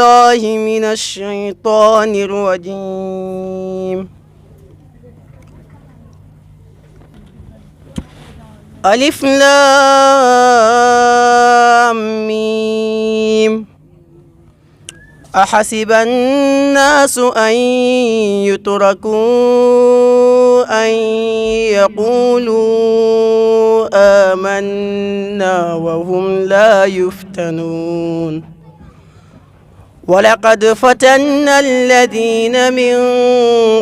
بالله من الشيطان الرجيم. ألف لام ميم. أحسب الناس أن يتركوا أن يقولوا آمنا وهم لا يفتنون. ولقد فتنا الذين من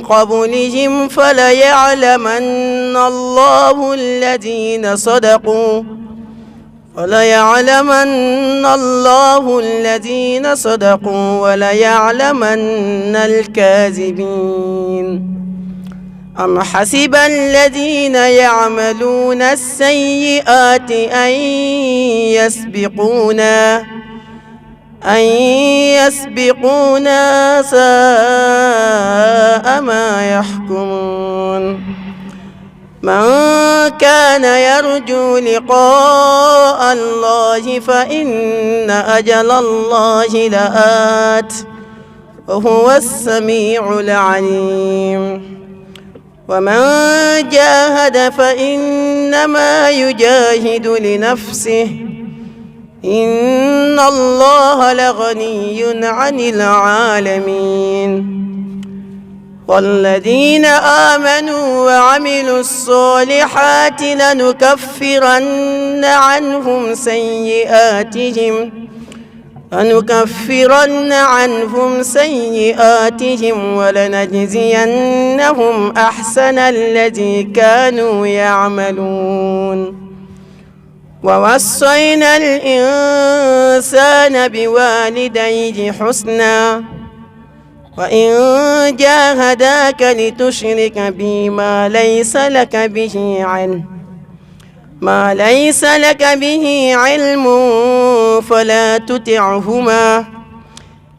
قبلهم فليعلمن الله الذين صدقوا وليعلمن الكاذبين. أم حسب الذين يعملون السيئات أن يسبقونا ساء ما يحكمون. من كان يرجو لقاء الله فإن أجل الله لآت وهو السميع العليم. ومن جاهد فإنما يجاهد لنفسه إن الله لغني عن العالمين. والذين آمنوا وعملوا الصالحات لنكفرن عنهم سيئاتهم ولنجزينهم أحسن الذي كانوا يعملون. ووصينا الإنسان بوالديه حسنا وإن جاهداك لتشرك بي ما ليس لك به علم فلا تطعهما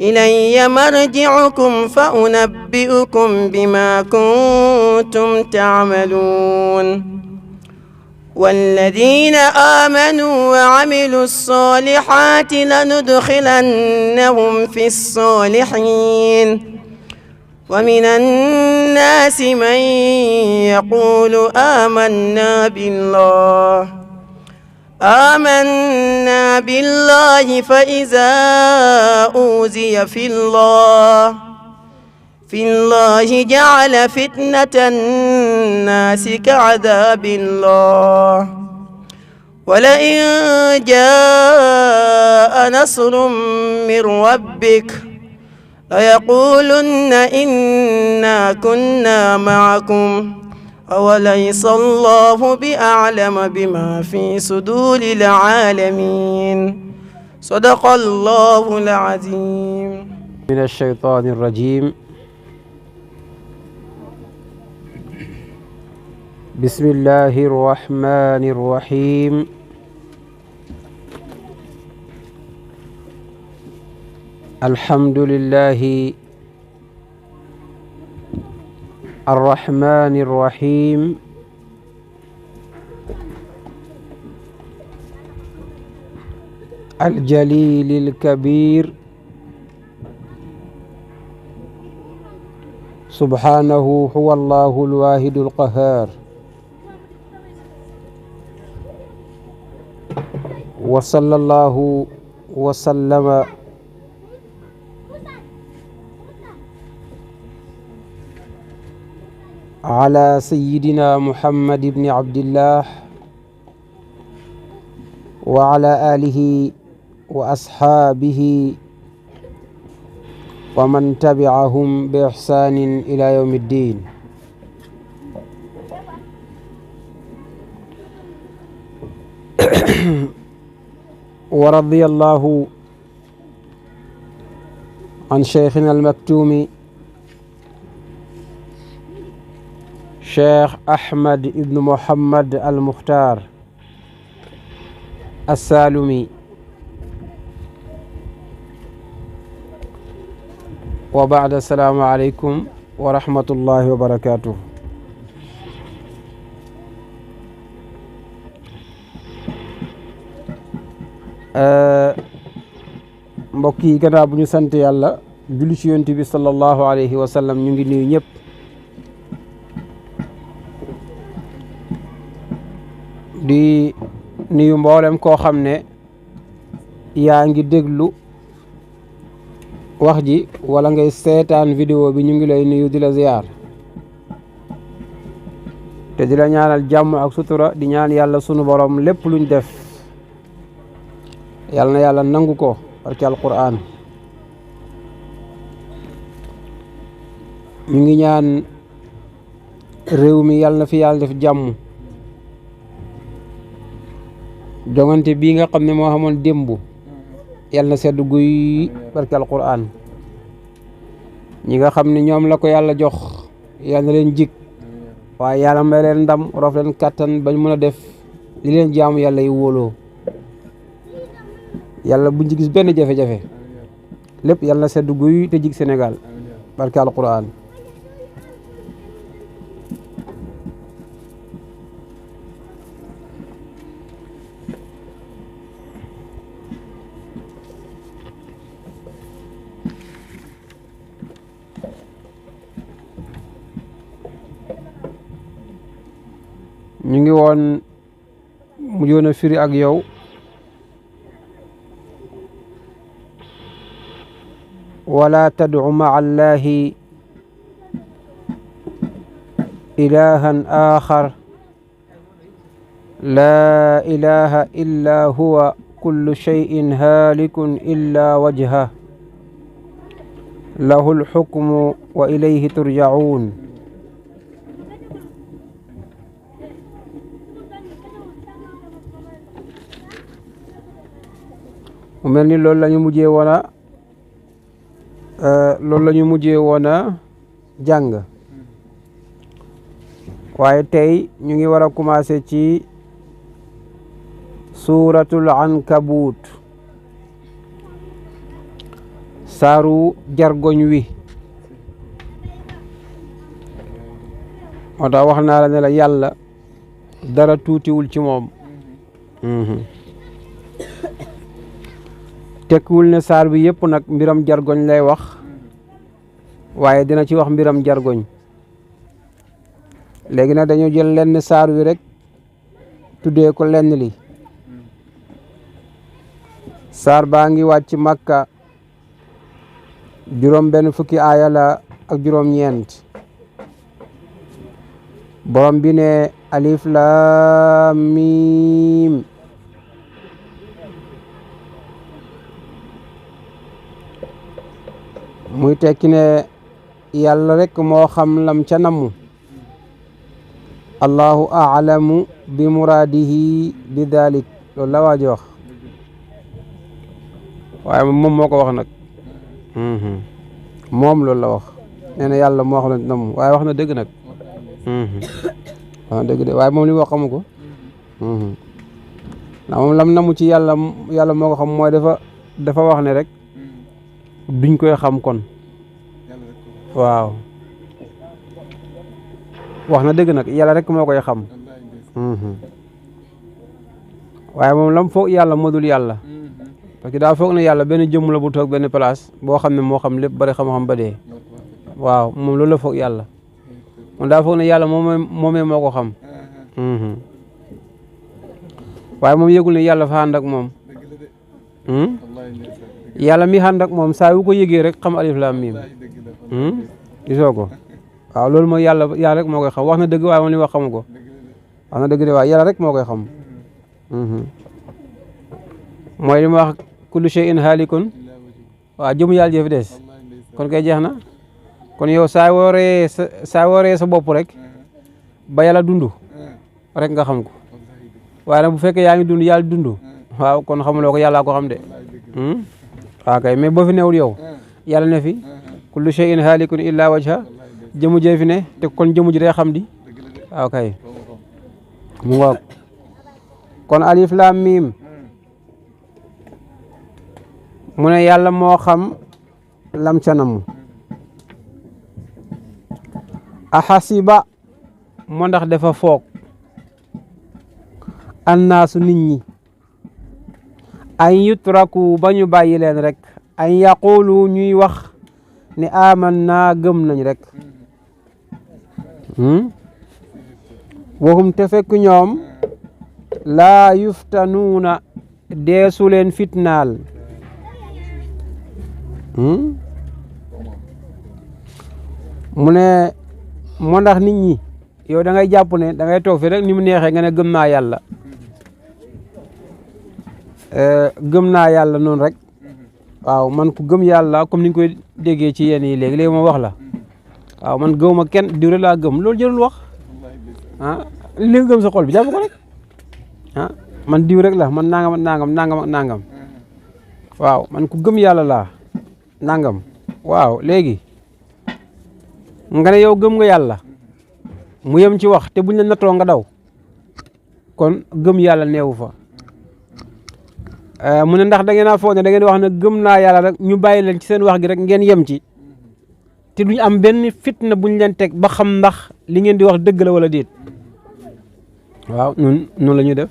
إلي مرجعكم فأنبئكم بما كنتم تعملون. والذين آمنوا وعملوا الصالحات لندخلنهم في الصالحين. ومن الناس من يقول آمنا بالله فإذا أوذي في الله جعل فتنة الناس كعذاب الله. ولئن جاء نصر من ربك ليقولن إنا كنا معكم أوليس الله بأعلم بما في صدور العالمين. صدق الله العظيم. من الشيطان الرجيم. بسم الله الرحمن الرحيم. الحمد لله الرحمن الرحيم الجليل الكبير سبحانه هو الله الواحد القهار. وصلى الله وسلم على سيدنا محمد بن عبد الله وعلى آله وأصحابه ومن تبعهم بإحسان إلى يوم الدين. ورضي الله عن شيخنا المكتوم شيخ أحمد بن محمد المختار السالمي وبعد. السلام عليكم ورحمة الله وبركاته. mbokk yi gannaaw bu ñu sant yàlla julli ci yonent bi sallallahu alayhi wa sallam ñu ngi nuyu ñëpp di nuyu mboolem koo xam ne yaa ngi déglu wax ji wala ngay seetaan vidéo bi ñu ngi lay nuyu di la ziyaar te di la ñaanal jàmm ak sutura di ñaan yàlla sunu borom lépp luñ def yàlla na yàlla nangu ko barke alquran ñu ngi ñaan réew mi yàlla na fi yàlla def jàmm jongante bii nga xam ne moo xamoon démb yàlla na sedd guy barke alquran ñi nga xam ne ñoom la ko yàlla jox yàlla na leen jik waaye yàlla may leen ndam rof leen kàttan bañ mën a def li leen jaamu yàlla yi wóoloo yàlla buñ ci gis benn jafe-jafe lépp yàlla na sedd guy te jig Sénégal barke alquran ñu ngi woon mujjoon a firi ak yow wala tad'u ma'a allahi ilahan akhar la ilaha illa huwa kullu shay'in halikun illa wajhah lahul hukmu wa ilayhi turja'un mu mel ni loolu la ñu mujjee woon a jàng waaye tey ñu ngi war a commencé ci suuratul ankabut saaru jargoñ wi moo tax wax naa la ne la yàlla dara tuutiwul ci moom tekkiwul ne saar bi yëpp nag mbiram jargoñ lay wax waaye dina ci wax mbiram jargoñ léegi nag dañu jël lenn saar wi rek tuddee ko lenn li saar baa ngi wàcc Makka juróom benn fukki aaya la ak juróom ñeent borom bi ne alif laam miim muy tekki ne yàlla rek moo xam lam ca namu allahu a'lamu bi muraadihi bi dalik loolu la waaji wax waaye moom moo ko wax nag moom loolu la wax nee na yàlla moo xam lam ca namu waaye wax na dëgg nag wax na dëgg de waaye moom li mu wax xamu ko ndax moom lam namu ci yàlla moo ko xam mooy dafa wax ne rek duñ koy xam kon waaw wax na dëgg nag yàlla rek moo koy xam waaye moom lam foog yàlla modul yàlla parce que daa foog ne yàlla benn jëmm la bu toog benn place boo xam ne moo xam lépp bari xam-xam ba dee waaw moom loolu la foog yàlla moom daa foog ne yàlla moomee moo ko xam waaye moom yëgul ne yàlla fa ànd ak moom yàlla mi ànd ak moom saa yu ko yëgee rek xam alif laam miim gisoo ko waaw loolu mooy yàlla rek moo koy xam wax na dëgg waaye moom li wax xamu ko wax na dëgg de waaye yàlla rek moo koy xam mooy li ma wax kullu shay'in haalikun waaw jëmu yàlla jëf des kon kay jeex na kon yow saa wooree sa bopp rek ba yàlla dund rek nga xam ko waaye nag bu fekkee yaa ngi dund yàlla dund waaw kon xamuloo ko yàllaa ko xam de waaw kay mais boo fi newul yow yàlla ne fi kullu shay'in haalikun illa wajha jëmu jee fi ne te kon jëmu ji day xam di waaw kay mu ngoog kon alif laam miim mu ne yàlla moo xam lam ca namu axasiba moo ndax dafa foog annaasu nit ñi ay yutraku ba ñu bàyyi leen rek an yaqulu ñuy wax ne amanna gëm nañ rek waxum te fekk ñoom laa yuftanuuna deesu leen fitnaal mu ne moo ndax nit ñi yow da ngay jàpp ne da ngay toog fi rek ni mu neexee nga ne gëm naa yàlla gëm naa yàlla noonu rek waaw man ku gëm yàlla comme ni nga koy déggee ci yéen yi léegi ma wax la waaw man gëwuma kenn diw rek laa gëm loolu jërul wax li nga gëm sa xol bi jàpp ko rek man diw rek la man nangam waaw man ku gëm yàlla laa nangam waaw léegi nga ne yow gëm nga yàlla mu yem ci wax te buñ la nattoo nga daw kon gëm yàlla neewu fa mu ne ndax da ngeen a foog ne da ngeen wax ne gëm naa yàlla rek ñu bàyyi leen ci seen wax gi rek ngeen yem ci te duñ am benn fitna buñ leen teg ba xam ndax li ngeen di wax dëgg la wala déet waaw noonu la ñuy def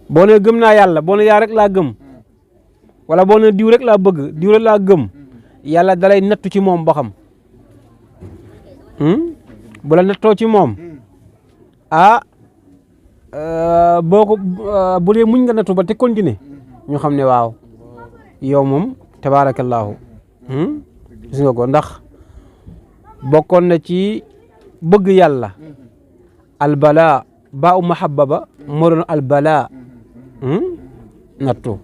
boo ne gëm naa yàlla boo ne yaa rek laa gëm wala boo ne diw rek laa bëgg diw rek laa gëm yàlla dalay nattu ci moom ba xam bu la nattoo ci moom boo ko bu dee muñ nga nattu ba te continuer ñu xam ne waaw yow moom tabaarakallaahu gis nga ko ndax bokkoon na ci bëgg yàlla albala ba u mahabba ba moo doon albala nattu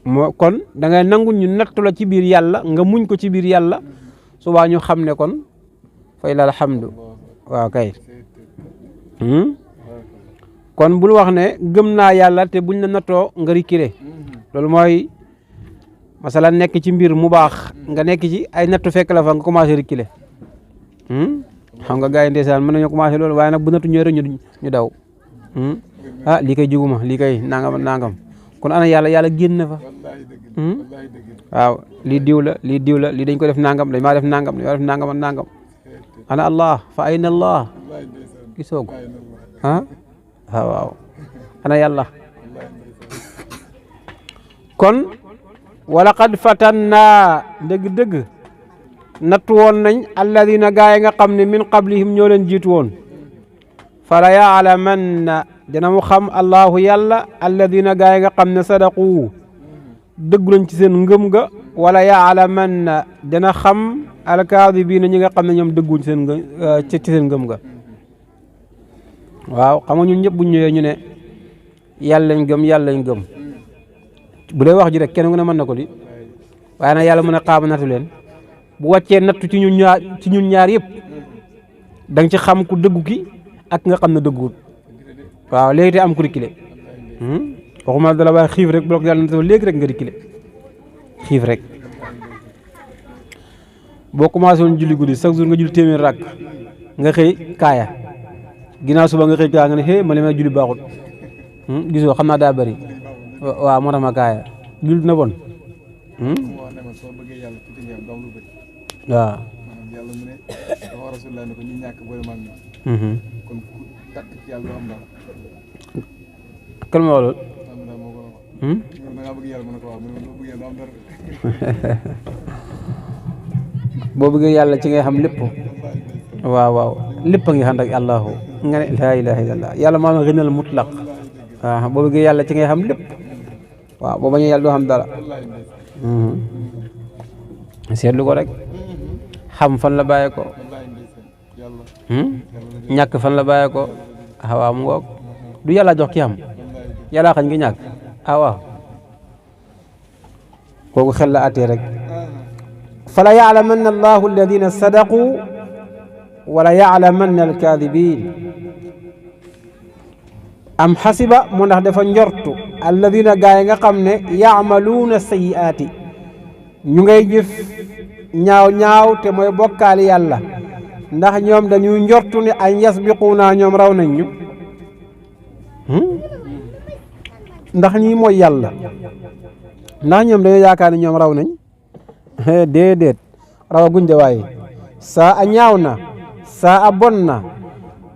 moo kon da ngay nangu ñu nattu la ci biir yàlla nga muñ ko ci biir yàlla subaa ñu xam ne kon fay la alhamdu waaw kay kon bul wax ne gëm naa yàlla te buñ la nattoo nga rikkile loolu mooy masala nekk ci mbir mu baax nga nekk ci ay nattu fekk la fa nga commencé rikkile xam nga gars yi ndeysaan mën nañoo commencé loolu waaye nag bu nattu ñëwee ñu daw lii kay juguma lii kay nangam kon ana yàlla génn fa waaw lii diw la lii dañ ko def nangam dañ maa def nangam ana allah fa ayna allah gisoo ko waaw ana yàlla kon wala qad fatanna dëgg nattu woon nañ alladina gaa yi nga xam ne min qablihim ñoo leen jiitu woon fala yaalamanna dina mu xam allahu yàlla alladina gaa yi nga xam ne sadaqu dëggu lañ ci seen ngëm ga wala yaalamanna dina xam alkaadibiina ñi nga xam ne ñoom dëgguñ ci seen ngëm ga waaw xam nga ñun ñëpp bu ñu ñëwee ñu ne yàlla lañ gëm bu dee wax ji rek kenn ku ne mën na ko di waaye nag yàlla mën a xaaba nattu leen bu wàccee nattu ci ñun ñaar yëpp da nga ci xam ku dëggu ki ak nga xam ne dëgguwut waaw léegi te am ku rikkile waxuma dala waaye xiif rek bu la ko yàlla nattu léegi rek nga rikkile xiif rek boo commencé woon julli guddi chaque jour nga julli téeméer rakk nga xëy kaaya ginnaaw suba nga xëy kaaya nga ne ma li may julli baaxul gisoo xam naa daa bëri waaw moo tax ma kaaya julli na bon waaw kan ma wax loolu boo bëggee yàlla ci ngay xam lépp waaw lépp a ngi ànd ak allahu nga ne laa ilaha illallah yàlla maa ma gënal mutlaq waaw boo bëggee yàlla ci ngay xam lépp waaw boo bañee yàlla doo xam dara seetlu ko rek xam fan la bàyyee ko ñàkk fan la bàyyee ko waaw mu ngoog du yàlla jox ki xam yàlla xañ ngi ñàkk waaw kooku xel la atee rek fala yaalamanna allahu alladina sadaqu wala yaalamanna alkaadibin am xasiba mu ndax dafa njortu alladina gaa yi nga xam ne yaamaluuna sayiaati ñu ngay jëf ñaaw te mooy bokkaali yàlla ndax ñoom dañuy njortu ne an yasbiquuna ñoom raw nañ ñu ndax ñi mooy yàlla ndax ñoom dañoo yaakaar ne ñoom raw nañ déedéet rawaguñ de waaye saa a ñaaw na saa a bon na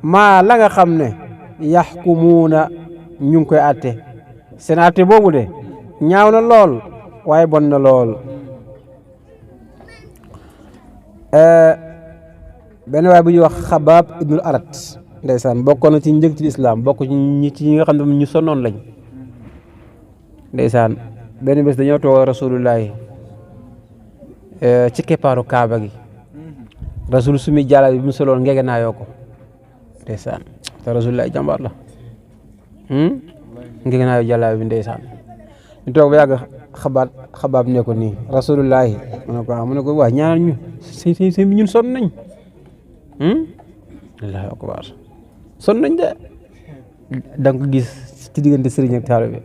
maa la nga xam ne yaxkumuuna ñu ngi koy atte seen atte boobu de ñaaw na lool waaye bon na lool benn waay bu ñuy wax Xabaab ibnul Arat ndeysaan bokkoon na ci njëg ci lislaam bokk ci ñi nga xam ne ñu sonnoon lañ ndeysaan benn bés dañoo toog rasulullahi ci keppaaru kaaba gi rasul sumi jàlla bi mu soloon ngege naa yoo ko ndeysaan te rasulullahi jàmbaar la ngege naa yoo jàlla bi ndeysaan ñu toog ba yàgg xabaab ne ko nii rasulullahi mu ne ko waa ñaanal ñu sëñ bi ñun sonn nañ allahu akbar sonn nañ de da nga ko gis ci diggante sëriñ ak taalibe bi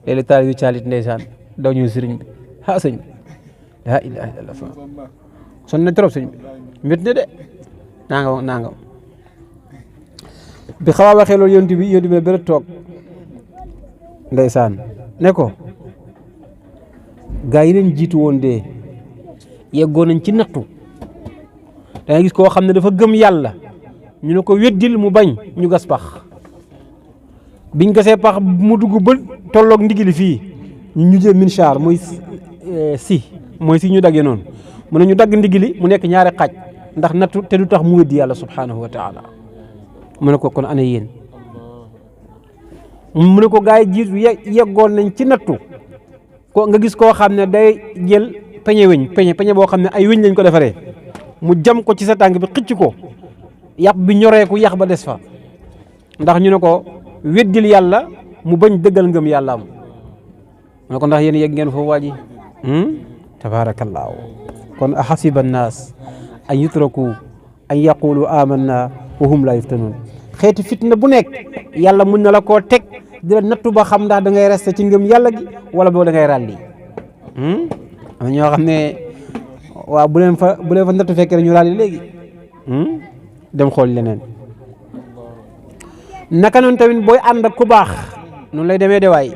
léeg-léeg taalibe bi caalit ndeysaan daw ñu sëriñ bi sëñ bi laa ilaaha illallah sonn nañ trop sëñ bi mbir ne de nangam bi xaw a waxee loolu yonti bi bëri toog ndeysaan ne ko gaa yi leen jiitu woon de yeggoon nañ ci nattu da ngay gis koo xam ne dafa gëm yàlla ñu ne ko weddil mu bañ ñu gas pax biñ gasee pax mu dugg ba tolloog ndigili fii ñu jël minchar mooy si ñu daggee noonu mu ne ñu dagg ndigili mu nekk ñaari xaaj ndax nattu te du tax mu weddi yàlla subhanahu wa taala mu ne ko kon ana yéen mu ne ko gaa yi jiitu yeggoon nañ ci nattu ko nga gis koo xam ne day jël peñe boo xam ne ay weñ lañ ko defaree mu jam ko ci sa tànk bi xëcc ko yàpp bi ñoreeku yax ba des fa ndax ñu ne ko weddil yàlla mu bañ dëggal ngëm yàlla am mu ne ko ndax yéen yegg ngeen foofu waa ji tabaarakallaahu kon a xasiba annaas an yutraku an yaqulu amanna wa hum la yuftanun xeeti fitna bu nekk yàlla mun na la koo teg di la nattu ba xam ndax da ngay resté ci ngëm yàlla gi wala boo da ngay ràlli am na ñoo xam ne waaw bu leen fa nattu fekkee rek ñu ràlli léegi dem xool leneen naka noonu tamit booy ànd ak ku baax noonu lay demee de waay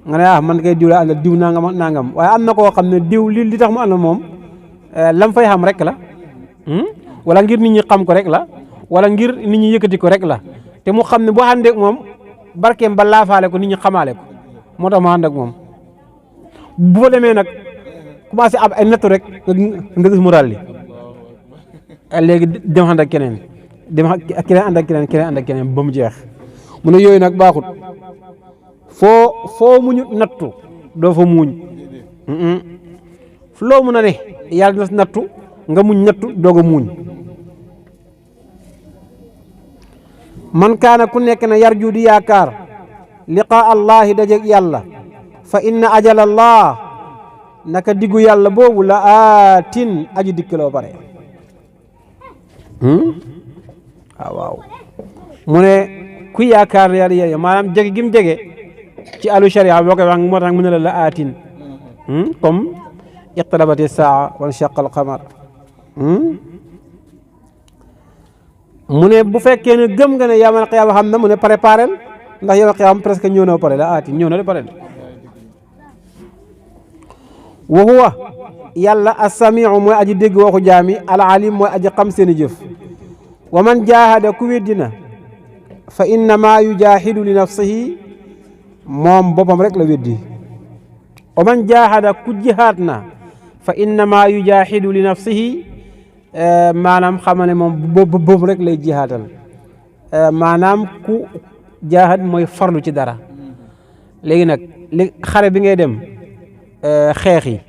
nga ne man kay diw la àndal diw nangam waaye am na koo xam ne diw li tax mu ànd moom lam fay xam rek la wala ngir nit ñi xam ko rek la wala ngir nit ñi yëkkati ko rek la te mu xam ne boo àndee ak moom barkeem ba laafaale ko nit ñi xamaale ko moo tax mu ànd ak moom bu fa demee nag commencé ab ay nattu rek nga gis mu ràlli léegi dem ànd ak keneen keneen ànd ak keneen ba mu jeex mu ne yooyu nag baaxut foo muñu nattu doo fa muuñ loo mun a ne yàlla dina nattu nga muñ nattu doog a muuñ man kaana ku nekk na yarju di yaakaar liqaa allahi dajeeg yàlla fa inna ajal allah naka diggu yàlla boobu la aatin aji dikk la ba pare waaw mu ne ku yaakaar yàlla maanaam jege gim jege ci alu sharia boo koy wax moo tax mu ne la aatin comme iqtarabati saa wan shaqa al qamar mu ne bu fekkee ne gëm nga ne yawmal qiyaama xam na mu ne préparel ndax yawmal qiyaama presque ñëw na ba pare la aatin ñëw na ba pare wa huwa yàlla as-samiu mooy aji dégg waxu jaami al alim mooy aji xam seeni jëf wa man jaahada ku weddina fa innama yujaahidu li nafsihi moom boppam rek la weddi wa man jaahada ku jihaat na fa innama yujaahidu li nafsihi maanaam xamane moom boobu rek lay jihaatal maanaam ku jaahad mooy farlu ci dara léegi nag xare bi ngay dem xeex yi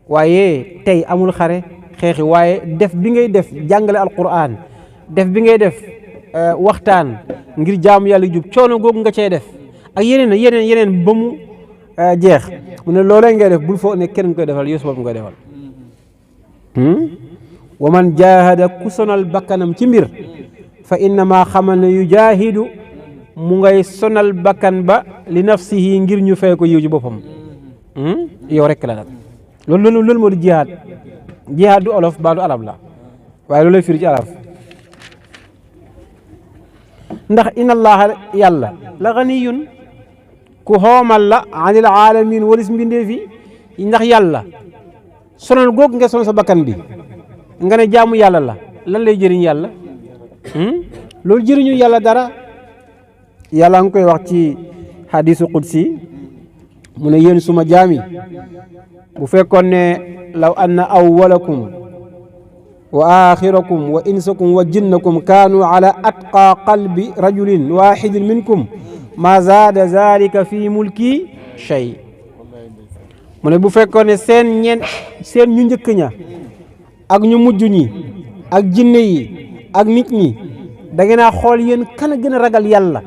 waaye tey amul xare xeex yi waaye def bi ngay def jàngale alquran def bi ngay def waxtaan ngir jaamu yàlla jub coono googu nga cey def ak yeneen ba mu jeex mu ne loolee ngay def bul foo ne kenn nga koy defal yow bopp nga koy defal wa man jaahada ku sonal bakkanam ci mbir fa innama xamal ne yujaahidu mu ngay sonal bakkan ba li nafsihi ngir ñu fay ko yiw ci boppam yow rek la nag loolu moo di jihaad du olof baa du arab la waaye loolu lay firi ci arab ndax inna allaha yàlla la ganiyun ku xoomal la anil alamin walis mbindeef yi ndax yàlla sonal googu nga sonal sa bakkan bi nga ne jaamu yàlla la lan lay jëriñ yàlla loolu jëriñu yàlla dara yàlla nga koy wax ci hadisu qudsi mu ne yéen suma jaami bu fekkoon ne law anna awwalakum wa axirakum wa insakum wa jinnakum kaanu ala atqa qalbi rajulin waxidin minkum ma zaada zalika fi mulki shay mu ne bu fekkoon ne seen ñu njëkk ña ak ñu mujj ñi ak jinne yi ak nit ñi da ngeen a xool yéen kan a gën a ragal yàlla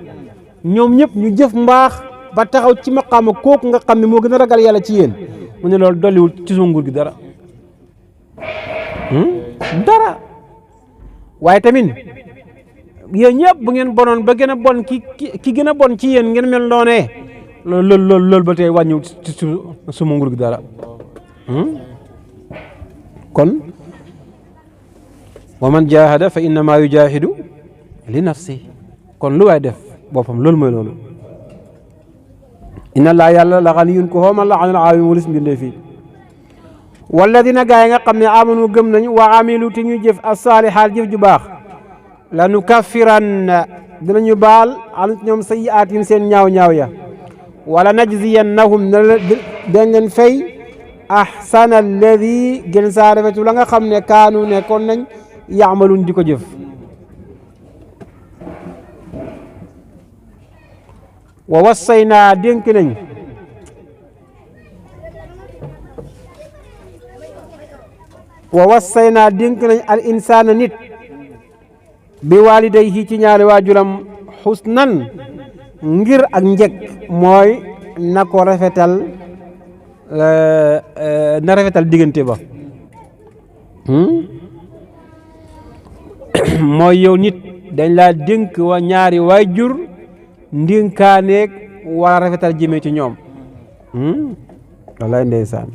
ñoom ñëpp ñu jëf mbaax ba taxaw ci maqaama kooku nga xam ne moo gën a ragal yàlla ci yéen mu ne loolu dolliwul ci sunu nguur gi dara dara waaye tamit yéen ñëpp bu ngeen bonoon ba gën a bon ki gën a bon ci yéen ngeen mel noonee loolu ba tey wàññiw ci suma nguur gi dara kon wa man jahada fa innama yujahidu li nafsi kon lu waay def boppam loolu mooy loolu inna laa yàlla la ganiyun ko xooman la anil aalamiin walis mbindee fii walladina gaa yi nga xam ne amanu gëm nañ wa amilu te ñu jëf as-saalihaat jëf ju baax la nu kaffiranna dinañu baal an ñoom sayyi'aatin seen ñaaw-ñaaw ya wala najziyannahum dañ leen fay ahsana alladi gën saa rafetu la nga xam ne kaanu nekkoon nañ yaamaluun di ko jëf wa wassayna dénk nañ al insaana nit bi walidayhi ci ñaari waajuram xusnan ngir ak njëkk mooy na ko rafetal na rafetal diggante ba mooy yow nit dañ laa dénk wa ñaari waajur ndénkaaneeg war a rafetal jëmee ci ñoom wallaay ndeysaan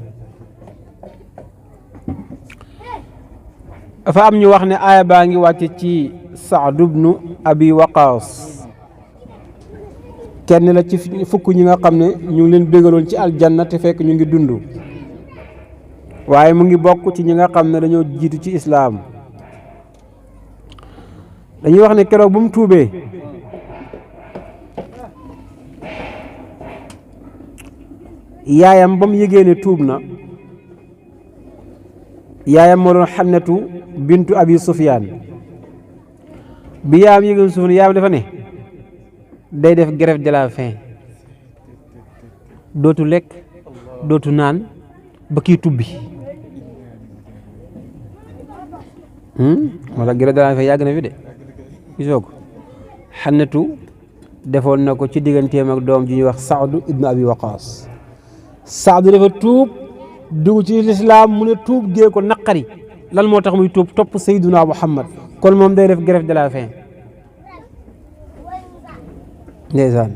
dafa am ñu wax ne aaya baa ngi wàcce ci Saad ibnu Abi Waqaas kenn la ci fukk ñi nga xam ne ñu ngi leen bégaloon ci aljanna te fekk ñu ngi dund waaye mu ngi bokk ci ñi nga xam ne dañoo jiitu ci islaam dañuy wax ne keroog bu mu tuubee yaayam ba mu yëgee ne tuub na yaayam moo doon Xannatu bintu Abi Sufyaan bi yaayam yëgee suuf ne yaayam dafa ne day def grève de la faim dootu lekk dootu naan ba kii tubbi moo tax grève de la faim yàgg na fi de gisoo ko Xannatu defoon na ko ci digganteem ak doom ji ñuy wax Saadu ibnu Abi Waqaas Saadu dafa tuub dugg ci lislaam mu ne tuub gee ko naqari lan moo tax muy tuub topp Sayyiduna Muhammad kon moom day def grève de la faim ndeysaan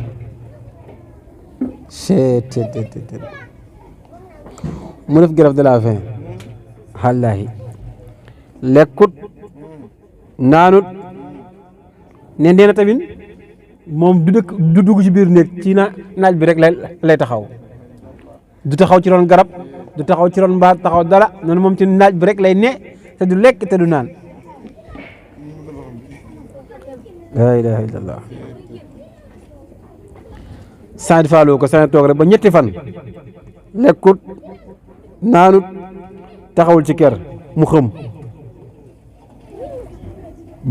mu def grève de la faim wallaahi lekkut naanut ne nee na tamit moom du dugg ci biir néeg ci naaj bi rek lay taxaw du taxaw ci ron garab du taxaw ci ron mbaar taxaw dara noonu moom ci naaj bi rek lay ne te du lekk te du naan laa ilaaha illallah Saad faaloo ko Saad toog rek ba ñetti fan lekkut naanut taxawul ci kër mu xëm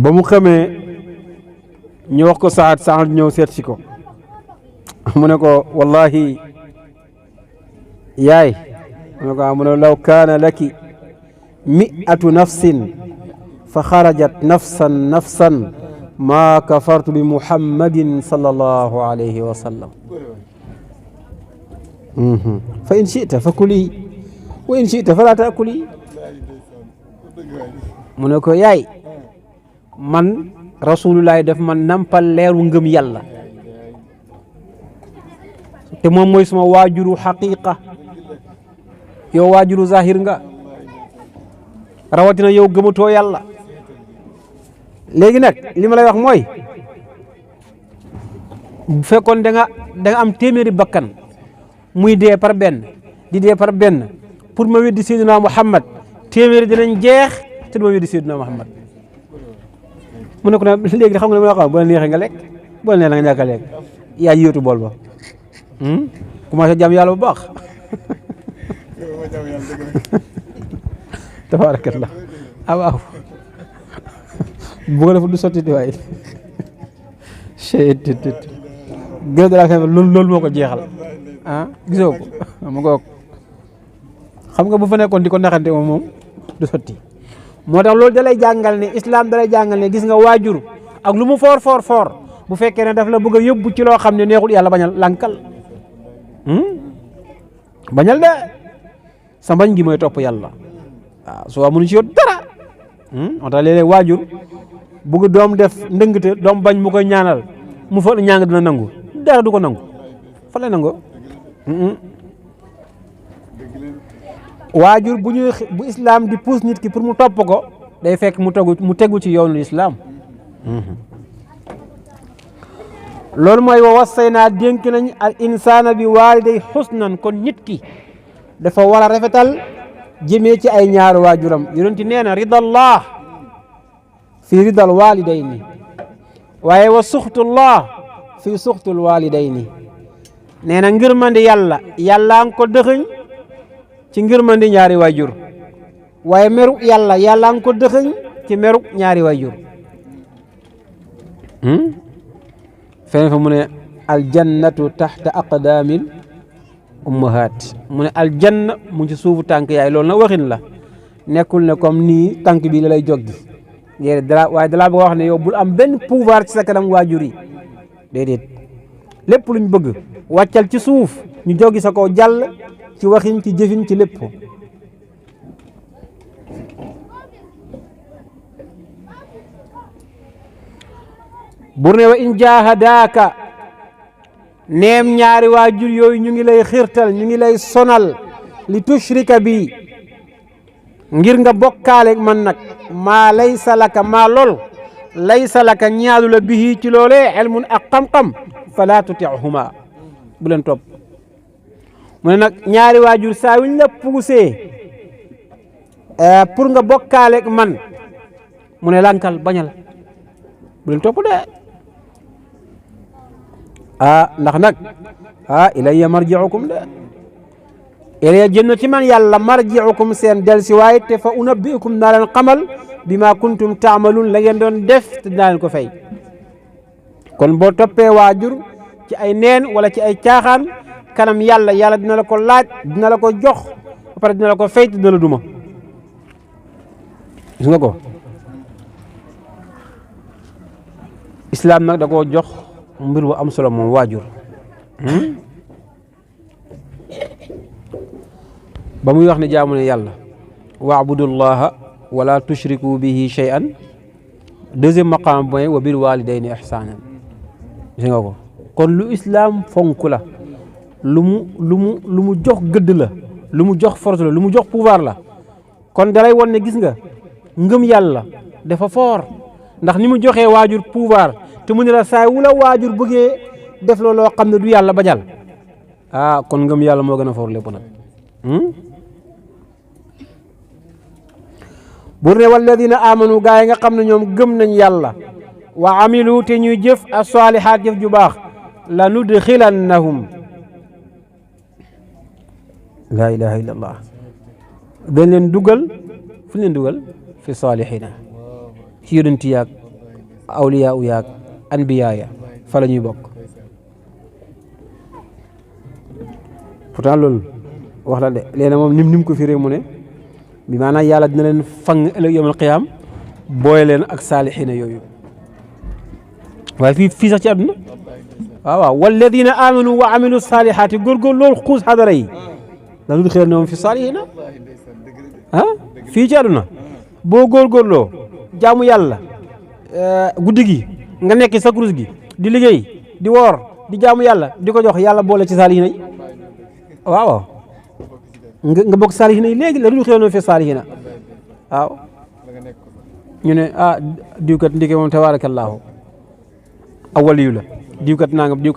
ba mu xamee ñu wax ko Saad ñëw seet si ko mu ne ko wallahi yaay mu ne law kaana laki mi'atu nafsin fa xarajat nafsan ma kafartu bi muhammadin sallallahu alayhi wa sallam fa in shi'ta fa kuli wa in shi'ta fala taakuli mu ne ko yaay man rasulullahi def man nampal leeru ngëm yàlla te moom mooy suma waajuru xaqiqa yow waajuru zahir nga rawatina yow gëmatoo yàlla léegi nag li ma lay wax mooy bu fekkoon da nga am téeméeri bakkan muy dee par benn di dee par benn pour ma weddi Seydina Muhammad téeméeri dinañ jeex te du ma weddi Seydina Muhammad mu ne ko nag léegi xam nga li ma la wax bu la neexee nga lekk bu la neexee nga ñàkk a lekk yaa yóotu bool ba commencé jàmm yàlla bu baax tabarakallah waaw bu ko def du sotti di waay gën de la fin loolu moo ko jeexal gisoo ko mu ngoog xam nga bu fa nekkoon di ko naxante moom du sotti moo tax loolu dalay jàngal ne islam dalay jàngal ne gis nga waajur ak lu mu foor bu fekkee ne daf la bëgg a yóbbu ci loo xam ne neexul yàlla bañal lànkal bañal de sa mbañ gi mooy topp yàlla waaw soo mënu ci yow dara moo tax léeg-léeg waajur bëgg doom def ndëngte doom bañ mu koy ñaanal mu fa ñaan dina nangu dara du ko nangu fa lay nangu waajur bu islam di pousse nit ki pour mu topp ko day fekk mu tegu ci yoonu islam loolu mooy wa wasaynaa dénk nañ al insaana bi waaliday xusnan kon nit ki dafa war a rafetal jëmee ci ay ñaari waajuram yonenti nee na ridallah fi ridal walidayni waaye wa suxtullah fi suxtul walidayni nee na ngërmandi yàlla nga ko dëxëñ ci ngërmandi ñaari waajur waaye meru yàlla nga ko dëxëñ ci meru ñaari waajur feneen fa mu ne aljannatu taxta aqdaamil ummahaat mu ne aljanna mu ci suufu tànk yaay loolu na waxin la nekkul ne comme nii tànk bi la lay joggi waaye dalaa bëgg a wax ne yow bul am benn pouvoir ci sa kanam waajur yi déedéet lépp luñ bëgg wàccal ci suuf ñu joggi sa kaw jàll ci waxin ci jëfin ci lépp bur ne wa in jahadaaka neem ñaari waajur yooyu ñu ngi lay xirtal ñu ngi lay sonal li tushrika bi ngir nga bokkaale man nag maa laysa laka maa lool laysa laka ñaadu la bihi ci loolee ilmun ak xam-xam fala tutihuma bu leen topp mu ne nag ñaari waajur saa yuñ la poussé pour nga bokkaale man mu ne lankal bañal bu leen topp de ndax nag ilayya marji'ukum de ilayya jëm ci man yàlla marji'ukum seen del si waaye te fa unabbi'ukum naa leen xamal bi ma kuntum taamaluun la ngeen doon def te dinaa leen ko fay kon boo toppee waajur ci ay neen wala ci ay caaxaan kanam yàlla dina la ko laaj dina la ko jox ba pare dina la ko fay te dina la duma gis nga ko islam nag da koo jox mbir bu am solo moom waajur ba muy wax ne jaamu ne yàlla waabudullaha wala tushriku bihi shay'an deuxième maqaam mooy wa bil walidayni ihsanan gis nga ko kon lu islam fonk la lu mu jox gëdd la lu mu jox force la lu mu jox pouvoir la kon dalay won ne gis nga ngëm yàlla dafa fort ndax ni mu joxee waajur pouvoir te mu ne la saa wu la waajur bëggee def looloo xam ne du yàlla bañal kon ngëm yàlla moo gën a fort lépp nag bur ne walladina amanu gaa yi nga xam ne ñoom gëm nañ yàlla wa amilu te ñuy jëf as-salihaat jëf ju baax la nudxilannahum laa ilaha illa allah dañ leen dugal fu leen dugal fi salihina ci yonent yaag awliya u yaag anbiya ya fa la ñuy bokk pourtant loolu wax la de léena moom nim ko firee mu ne bi maanaam yàlla dina leen fang ëllëg yawmal qiyaam booye leen ak saalihina yooyu waaye fii sax ci àdduna waaw walladina amanu wa amilu saalihaati góorgóor loolu xuus xadara yi la nudxilannahum fi saalihina fii ci àdduna boo góorgóorloo jaamu yàlla guddi gi nga nekk sa kurus gi di liggéey di woor di jaamu yàlla di ko jox yàlla boole ci saalihina yi waaw nga bokk saalihina yi léegi la nudxilannahum fi saalihina waaw ñu ne diwkat ndike moom tabaarakallaahu awaliyu la diwkat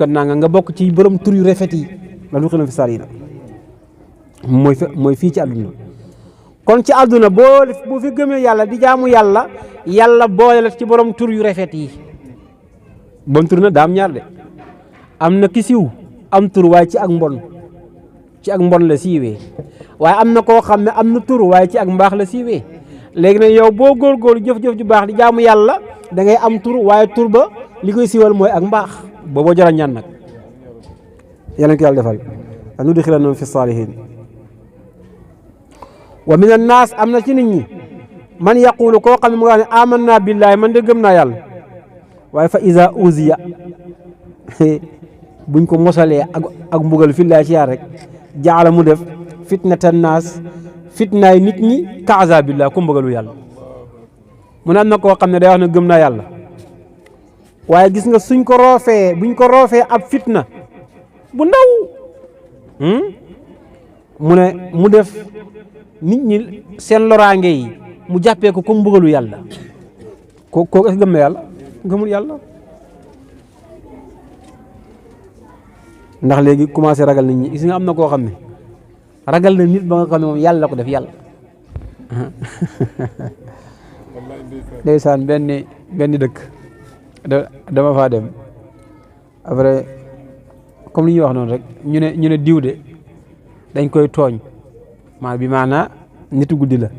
nangam nga bokk ci borom tur yu rafet yi la nudxilannahum fi saalihina mooy fii ci àdduna kon ci àdduna boo fi gëmee yàlla di jaamu yàlla boole la ci borom tur yu rafet yi bon tur na daam ñaar de am na ki siw am tur waaye ci ak mbon ci ak mbon la siiwee waaye am na koo xam ne am na tur waaye ci ak mbaax la siiwee léegi nag yow boo góorgóorlu jëf-jëf ju baax di jaamu yàlla da ngay am tur waaye tur ba li koy siiwal mooy ak mbaax booboo jara ñaan nag yàlla ko yàlla defal an udxilannahum fi saalihin wa min annaas am na ci nit ñi man yaqulu koo xam ne mu nga ne amanna billahi man de gëm naa yàlla waaye fa iza uziya buñ ko mosalee ak mbugal fillahi ci yàlla rek jaala mu def fitnatan naas fitnaay nit ñi ka azabillah ku mbugalu yàlla mu ne am na koo xam ne day wax ne gëm naa yàlla waaye gis nga buñ ko roofee ab fitna bu ndaw mu ne mu def nit ñi seen loraange yi mu jàppee ko comme mbugalu yàlla kooku est-ce que gëm na yàlla gëmul yàlla ndax léegi commencé ragal nit ñi gis nga am na koo xam ne ragal na nit ba nga xam ne moom yàlla la ko def yàlla ndeysaan benn dëkk dama faa dem après comme li ñuy wax noonu rek ñu ne diw de dañ koy tooñ bi maanaa nitu guddi la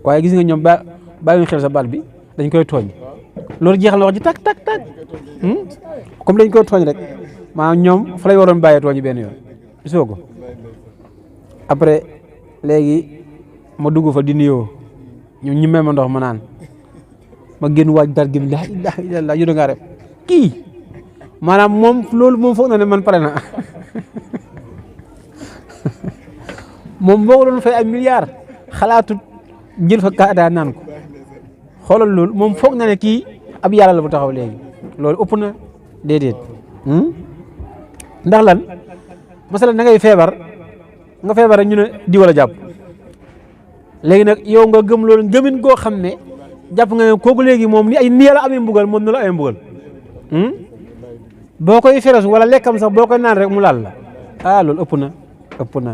waaye gis nga ñoom bàyyiwuñ xel sa baat bi dañ koy tooñ loolu jeexal na wax ji tak comme dañ koy tooñ rek maanaam ñoom fa lay waroon bàyyee tooñ benn yoon gisoo ko après léegi ma dugg fa di nuyoo ñu may ma ndox ma naan ma génn waaj dar gi la ilaha illallah yu da ngaa ref kii maanaam moom loolu moom foog na ne man pare na moom boo ko doon fay ay milliards xalaatut jël fa kaada naan ko xoolal loolu moom foog na ne kii ab yàlla la bu taxaw léegi loolu ëpp na déedéet ndax lan masalan da ngay feebar nga feebar rek ñu ne di wala jàpp léegi nag yow nga gëm loolu gëmin goo xam ne jàpp nga ne kooku léegi moom ni ay nii la amee mbugal moom nu la amee mbugal boo koy feres wala lekkam sax boo koy naan rek mu laal la loolu ëpp na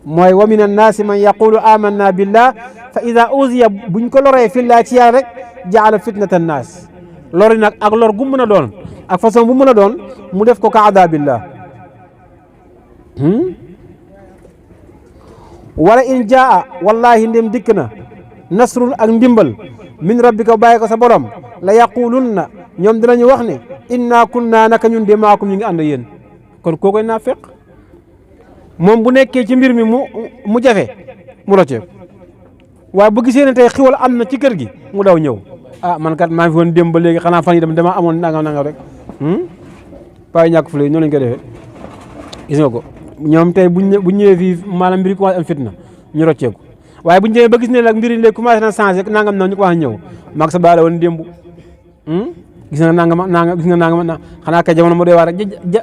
mooy wa min annaasi man yaqulu amanna billah fa ida uziya buñ ko loree fillah ci yàlla rek jaala fitnata annaas lori nag ak lor gu mën a doon ak façon bu mën a doon mu def ko ka adabillah wala in jaa wallahi ndem dikk na nasrun ak ndimbal min rabbika bàyyi ko sa borom la yaqulunna ñoom dinañu wax ne inna kunna naka ñun de maakum ñu ngi ànd yéen kon koo koy naafeq moom bu nekkee ci mbir mi mu jafe mu rocceeku waaye bu gisee ne tey xiwal am na ci kër gi mu daw ñëw man kat maa ngi fi woon démb ba léegi xanaa fan yi dama amoon nangam rek waaye ñàkk fu noonu lañ koy defee gis nga ko ñoom tey bu ñëwee fii maanaam mbir yi commencé am fitna ñu rocceeku waaye bu ñu demee ba gis ne nag mbir yi léegi commencé na changé nangam na ñu commencé ñëw maag sa baale woon démb gis nga nangam gis nga nangam xanaa kay jamono mu doy waar rek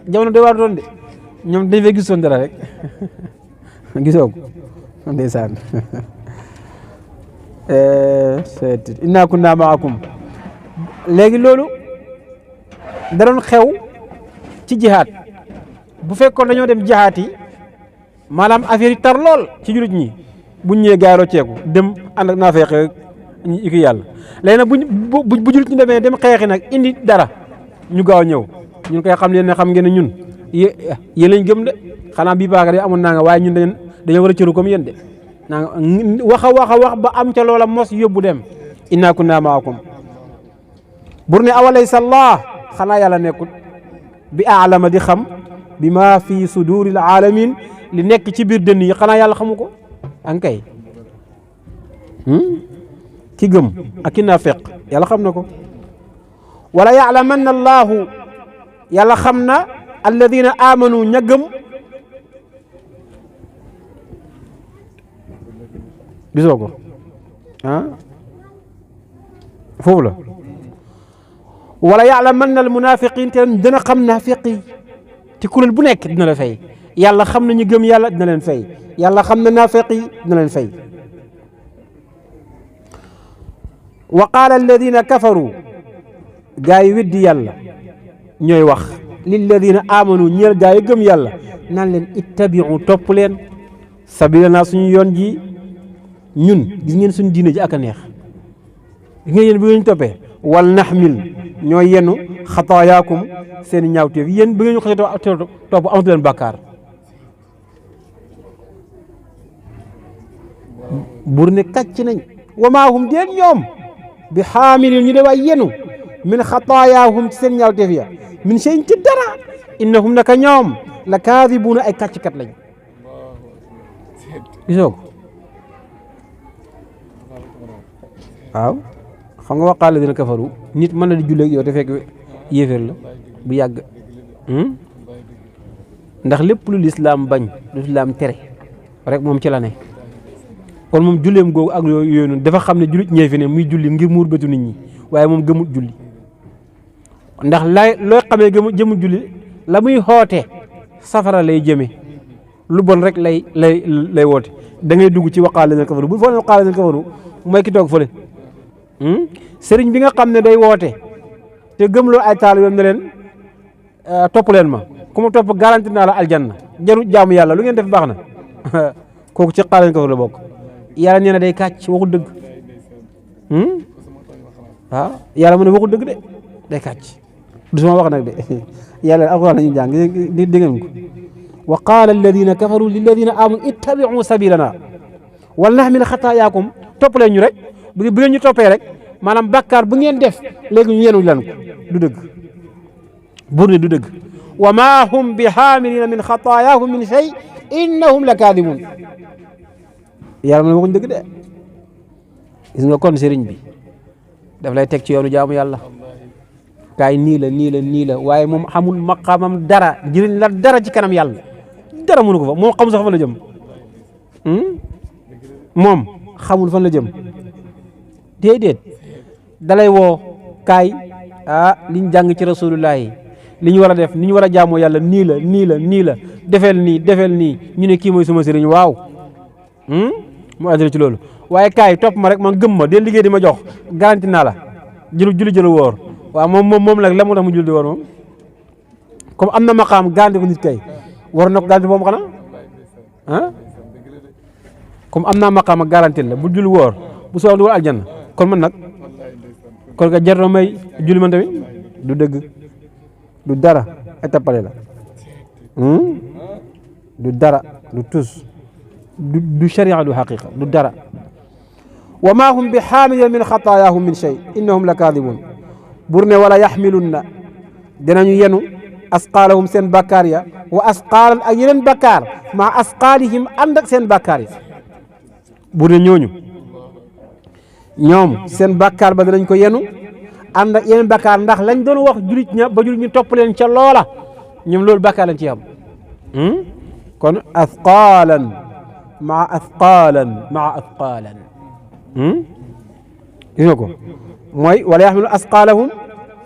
jamono doy waar doon de ñoom dañ fay gisoon dara rek gisoo ko ndeysaan inna kunna maakum léegi loolu da doon xew ci jihaad bu fekkoon dañoo dem jihaad yi maanaam affaire yi tar lool ci jullit ñi buñ ñëwee gaaro ceeku dem ànd ak naa fay xeex ñu ki yàlla léegi nag bu jullit ñi demee dem xeexi nag indi dara ñu gaaw ñëw ñun koy xam leen ne xam ngeen ne ñun yéen lañ gëm de xanaa bii baaga de amoon naa nga waaye ñun dañoo war a cëru comme yéen de naa wax a wax ba am ca loola mos yóbbu dem inna kunna maakum bur ne awalaysa allah xanaa yàlla nekkut bi aalama di xam bi ma fi suduril alamin li nekk ci biir dënn yi xanaa yàlla xamu ko ankay ki gëm ak ki naafeq yàlla xam na ko wala yaalamanna allahu yàlla xam na alladina amanu ña gëm gisoo ko foofu la wala yaalamanna almunafiqin te dina xam naafiq yi ci kuréel bu nekk dina la fay yàlla xam na ñu gëm yàlla dina leen fay yàlla xam na naafiq yi dina leen fay wa qaala alladina kafaru gaa yi weddi yàlla ñooy wax lilladina amanu ñeel gaa yi gëm yàlla naan leen ittabiu topp leen sabilana suñu yoon ji ñun gis ngeen suñu diine ji ak a neex gis ngeen yéen bi ngeen toppee wal naxmil ñooy yenu xataayaakum seen ñaawteef yéen bi ngeen ñu xasee topp amatu leen bàkkaar buur ne kàcc nañ wa maa hum déen ñoom bi xaamilin ñu de waay yenu min xataayaahum ci seen ñaawteef ya min shay'in ci dara innahum naka ñoom la kaadibuuna ay kàcckat lañ gisoo ko waaw xam nga waqaala dina kafaru nit mën na di julleeg yow te fekk yéeféer la bu yàgg ndax lépp lu lislaam bañ lu lislaam tere rek moom ci la ne kon moom julleem googu ak yooyu noonu dafa xam ne jullit ñee fi ne muy julli ngir muur bëtu nit ñi waaye moom gëmul julli ndax looy xamee jëmul julli la muy xoote safara lay jëme lu bon rek lay woote da ngay dugg ci waqaala dina kafaru bu foo ne waqaala dina kafaru mooy ki toog fële sëriñ bi nga xam ne day woote te gëmloo ay taal yoon ne leen topp leen ma ku ma topp garanti naa la aljanna jarul jaamu yàlla lu ngeen def baax na kooku ci xaala dina kafaru la bokk yàlla nee na day kàcc waxul dëgg waaw yàlla mu ne waxul dëgg de day kàcc du sama wax nag de yàlla alquran lañu jàng di ngeen ko wa qaala alladina kafaru lilladina amanu ittabiu sabilana wal naxmil xataayaakum topp leen ñu rek bu ngeen ñu toppee rek maanaam bàkkaar bu ngeen def léegi ñu yenu leen ko du dëgg buur ne du dëgg wa ma hum bi xaamilina min xataayaahum min shay innahum la kaadibuun yàlla na waxuñ dëgg de gis nga kon sëriñ bi daf lay teg ci yoonu jaamu yàlla kaay nii la waaye moom xamul maqaamam dara jëriñ la dara ci kanam yàlla dara mënu ko fa moom xamul sax fan la jëm moom xamul fan la jëm déedéet dalay woo kaay liñ jàng ci rasulullahi li ñu war a def ni ñu war a jaamoo yàlla nii la defeel nii ñu ne kii mooy sama sëriñ waaw mu adré ci loolu waaye kaay topp ma rek man gëm ma de liggéey di ma jox garanti naa la julli woor waaw moom nag la moo tax mu julli di woor moom comme am na maqaam garanti ko nit kay war na ko garanti moom xanaa comme am naa maqaam garanti la bu julli woor bu soo du war aljanna kon man nag kon ka jar may julli man tamit du dëgg du dara ay tappale la du dara du tus du sharia du xaqiqa du dara wa ma hum bi xaamilina min xataayaahum min shay innahum la kaadibuun bur ne wala yaxmilunna dinañu yenu asqaalahum seen bakkaar ya wa asqaalan ak yeneen bakkaar maa asqaalihim ànd ak seen bakkaar ya bur ne ñoom seen bakkaar ba dinañ ko yenu ànd ak yeneen bakkaar ndax lañ doon wax julit ña ba julit ñu topp leen ca loola ñoom loolu bakkaar lañ ci am kon asqaalan maa asqaalan gis nga ko mooy wala yaxmilu asqaalahum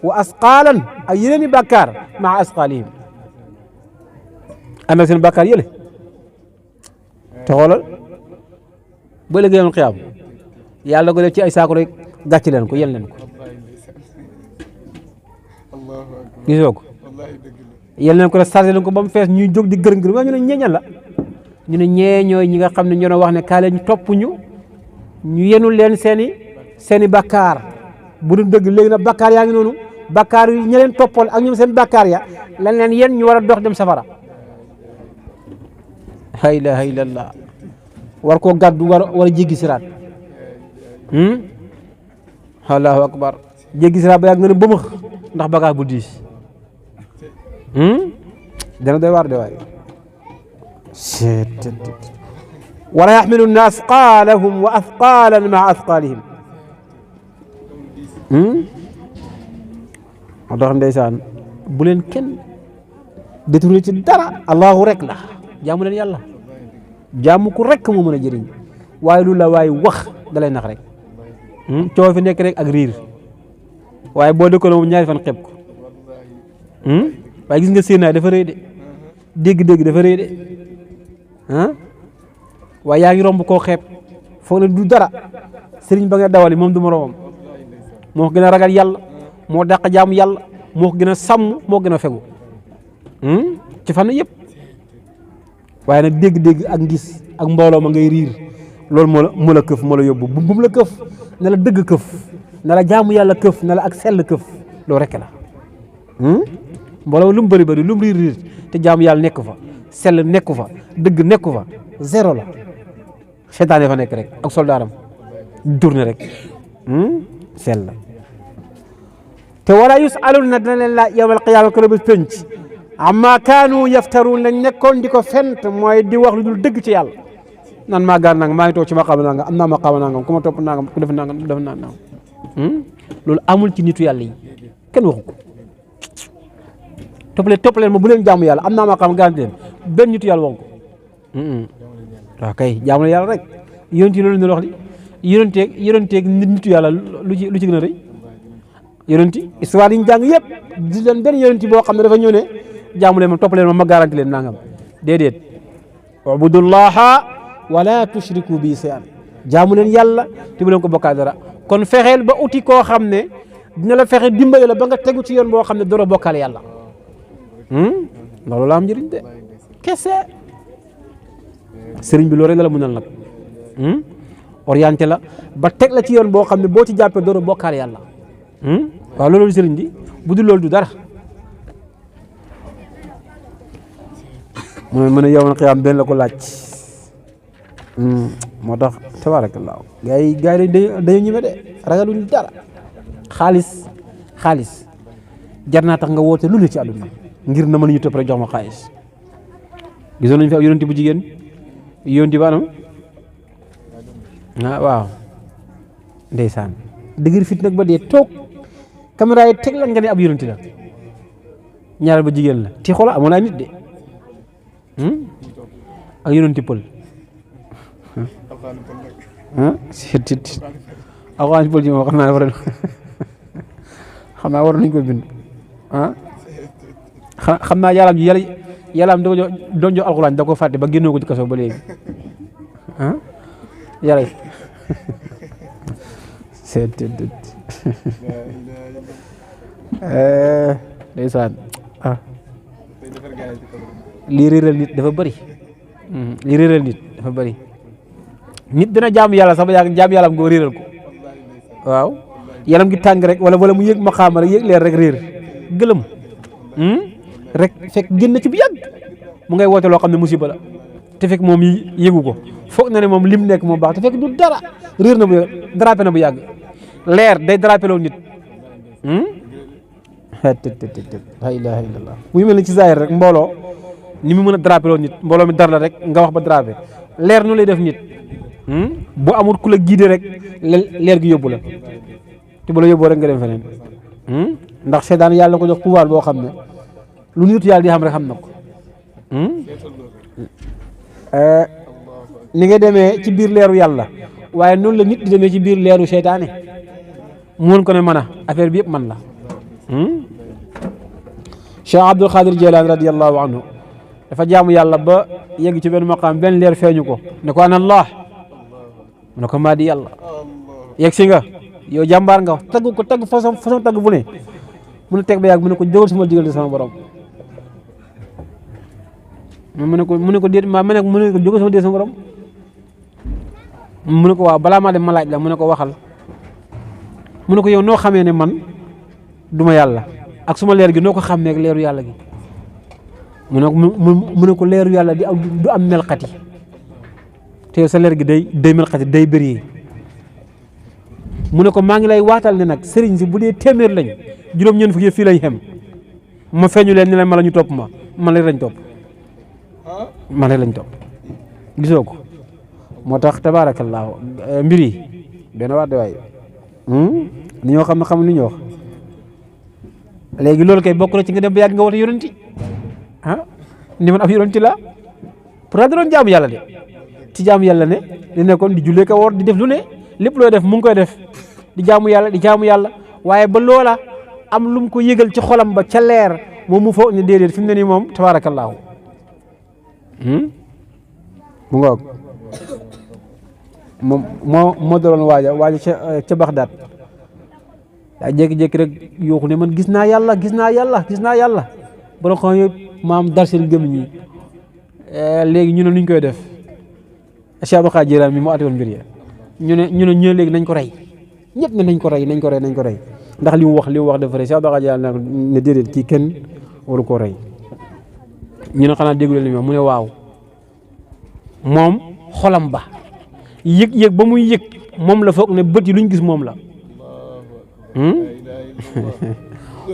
wa asqaalan ak yeneen i bàkkaar maa asqaalihim ànd ak seen bàkkaar yële te xoolal ba léegi yoon xiyaam yàlla ko def ci ay saako rek gàcc leen ko yen leen ko gisoo ko yen leen ko rek chargé leen ko ba mu fees ñuy jóg di gërëm waaye ñu ne ñeeñal la ñu ne ñee ñooy ñi nga xam ne ñoo doon wax ne kaa leen ñu topp ñu yenul leen seeni bàkkaar bu dul dëgg léegi nag bàkkaar yaa ngi noonu bàkkaar yi ña leen toppoon ak ñoom seen bàkkaar ya lan leen yéen ñu war a dox dem safara la ilaha illallah war koo gàddu war a jéggi siraat allahu akbar jéggi siraat ba yàgg nga ne bëmëx ndax bàkkaar bu diis dana doy waar de waay wala yaxmilunna asqaalahum wa asqaalan maa asqaalihim moo tax ndeysaan bu leen kenn détourné ci dara allahu rek la jaamu leen yàlla jaamu ko rek moo mën a jëriñ waaye lu la waaye wax da lay nax rek coow fi nekk rek ak riir waaye boo dëkkoon moom ñaari fan xeeb ko waaye gis nga séenaay dafa rëy de dégg-dégg dafa rëy de waaye yaa ngi romb koo xeeb foog ne du dara sëriñ ba nga dawali moom du moroomam moo ko gën a ragal yàlla moo dàq jaamu yàlla moo ko gën a sàmm moo gën a fegu ci fànn yëpp waaye nag dégg-dégg ak ngis ak mbooloo ma ngay riir loolu moo la këf moo la yóbbu bu mu la këf na la dëgg këf na la jaamu yàlla këf na la ak sell këf loolu rek la mbooloo lu mu bëri bëri lu mu riir te jaamu yàlla nekk fa sell nekku fa dëgg nekku fa zéro la seytaane fa nekk rek ak soldaaram tourné rek sell la te wala yusaluna dina leen laaj yawmal qiyaama ko bis penc amma kaanu yaftaruun lañ nekkoon di ko fent mooy di wax lu dul dëgg ci yàlla nan maa gaan nangam maa ngi toog ci maqaama nangam am naa maqaama nangam ku ma topp nangam ku def nangam def nangam loolu amul ci nitu yàlla yi kenn waxu ko topp leen ma bu leen jaamu yàlla am naa maqaama gaan leen benn nitu yàlla waxu ko waaw kay jaamu la yàlla rek yonent yi loolu ñu wax li yonenteeg nitu yàlla lu ci gën a rëy yonent histoire yi ñu jàng yëpp di leen benn yonent boo xam ne dafa ñëw ne jaamu leen ma topp leen ma garanti leen nangam déedéet ubudullaha wala tushriku bi shay'an jaamu leen yàlla te bu leen ko bokkaale dara kon fexeel ba uti koo xam ne dina la fexe dimbale la ba nga tegu ci yoon boo xam ne doo bokkaale yàlla loolu la am njëriñ de kese sëriñ bi loolu rek la mënal nag orienté la ba teg la ci yoon boo xam ne boo ci jàppee doo bokkaale yàlla waaw loolu sëriñ bi bu dul loolu du dara mu ne yawmal qiyaam benn la ko laaj moo tax tabaarakallaa gars yi dañoo ñeme de ragaluñ dara xaalis jar naa tax nga woote lu ne ci àdduna ngir na mën ñu topp rek jox ma xaalis gisoon nañu fi ab yonent bu jigéen yonent ba anam waaw ndeysaan dëgër fit nag ba dee toog caméra yi teg la nga ne ab yonent la ñaareel ba jigéen la ti xoola amoon naa nit de ak yonent pël sit alxuraan pël ji moom xam naa war nañ ko bind xam naa yàllaam da ko doon jox alxuraan da ko fàtte ba génnoo ko ci kaso ba léegi yàlla ndeysaan lii réeral nit dafa bëri nit dina jaamu yàlla sax ba yàgg jaamu yàlla nga réeral ko waaw yaram gi tàng rek wala mu yëg ma xaama rek yëg leer rek réer gëlëm rek fekk génn ci bu yàgg mu ngay woote loo xam ne musiba la te fekk moom yëgu ko foog na ne moom lim nekk moom baax te fekk du dara réer na bu yàgg drapé na bu yàgg leer day drapé loo nit la ilaha illallah muy mel ni ci zahir rek mbooloo ni mu mën a drapé loo nit mbooloo mi dar la rek nga wax ba drapé leer nu lay def nit bu amul ku la guidé rek leer gi yóbbu la te bu la yóbboo rek nga dem feneen ndax seetaan yàlla ko jox pouvoir boo xam ne lu nit yàlla di xam rek xam na ko ni nga demee ci biir leeru yàlla waaye noonu la nit di demee ci biir leeru seytaane mu woon ko ne mën a affaire bi yëpp man la Cheikh Abdul Qadir Jilani radiyallahu anhu dafa jaamu yàlla ba yegg ci benn maqaam benn leer feeñu ko ne ko ana Allah mu ne ko maa di yàlla yegg si nga yow jàmbaar nga tagg façon tagg bu ne mu ne teg ba yàgg mu ne ko jógal sama diggante sama borom mu ne ko déet mu ne ko jógal sama diggante sama borom mu ne ko waaw balaa maa dem ma laaj la mu ne ko waxal mu ne ko yow noo xamee ne man duma yàlla ak suma leer gi noo ko xàmmee ak leeru yàlla gi mu ne ko leeru yàlla du am melxati te yow sa leer gi day melxati day bëri mu ne ko maa ngi lay waatal ne nag sëriñ si bu dee téeméer lañ juróom-ñeent fukki fii lañ xem ma feeñu leen ni leen ma la ñu topp man leen lañ topp gisoo ko moo tax tabaarakallaahu mbir yi benn waat de waay ni ñoo xam ne xamul li ñu wax léegi loolu kay bokk na ci nga dem ba yàgg nga woote yonenti ni man ab yonenti la pourtant da doon jaamu yàlla de ci jaamu yàlla ne di nekkoon di jullee ko woor di def lu ne lépp looy def mu ngi koy def di jaamu yàlla waaye ba loola am lu mu ko yëgal ci xolam ba ca leer moom mu foog ne déedéet fi mu ne nii moom tabaarakallaahu mu ngoog moom moo doon waaja ca Baxdaad daa jékki-jékki rek yooxu ne man gis naa yàlla borom xam yëpp maam dar seen gëm ñi léegi ñu ne nuñ koy def Cheikh Abdul Qadir Jilani mi moo ate woon mbir ya ñu ne léegi nañ ko rey ñëpp ne nañ ko rey ndax li mu wax dafa rey Cheikh Abdul Qadir Jilani ne déedéet kii kenn waru koo rey ñu ne xanaa déggu leen li mu ne waaw moom xolam ba yëg-yëg ba muy yëg moom la foog ne bët yi luñ gis moom la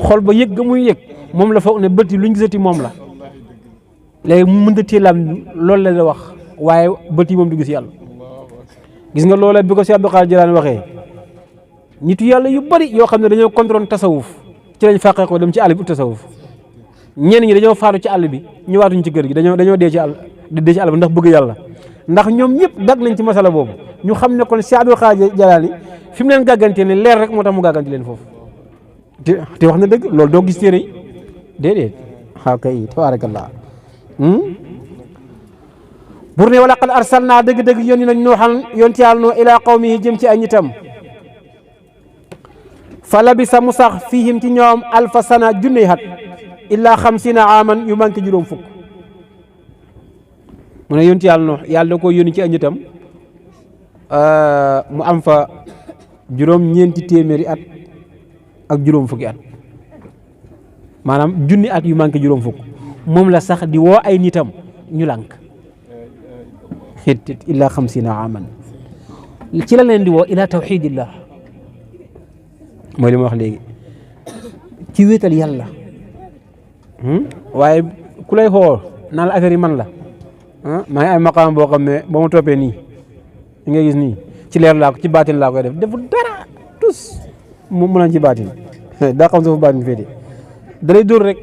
xol ba yëg ga muy yëg moom la foog ne bët yi luñ gisati moom la léegi mu mënta téelam loolu la wax waaye bët yi moom du gis yàlla gis nga loola bi ko si Abdou Khadre Jilaani waxee nitu yàlla yu bari yoo xam ne dañoo contrôle tasawuf ci lañ fàqee ko dem ci àll bi tasawuf ñenn ñi dañoo faatu ci àll bi ñëwaatuñ ci kër gi dañoo dee ci àll bi ndax bëgg yàlla ndax ñoom ñëpp gàgg nañ ci masala boobu ñu xam ne kon si Abdou Khadre Jilaani fi mu leen gàggantee ne leer rek moo tax mu gàgganti leen foofu te wax na dëgg loolu doo gis téere yi déedéet xaw kay tabaarakallah bur ne wala qad arsalnaa dëgg-dëgg yónni nañ Nuuhan yonti yàlla noo ilaa qawmihi jëm ci ay ñitam fa labisa mu sax fiihim ci ñoom alfa sana junney hat illaa 50 aaman yu manqué juróom fukk mu ne yonti yàlla noo yàlla da koo yónni ci ay ñitam mu am fa juróom-ñeenti téeméeri at ak juróom fukki at maanaam junni at yu manqué juróom fukk moom la sax di woo ay nitam ñu lànk illa 50 aaman ci la leen di woo ila tawxidillah mooy li ma wax léegi ci wéetal yàlla waaye ku lay xool naan la affaire yi man la maa ngi ay maqaam boo xam ne ba ma toppee nii li ngay gis nii ci leer laa ko ci baatin laa koy def deful dara tus mu mën a ci baatin daa xam sa fu baatin féete da lay dóor rek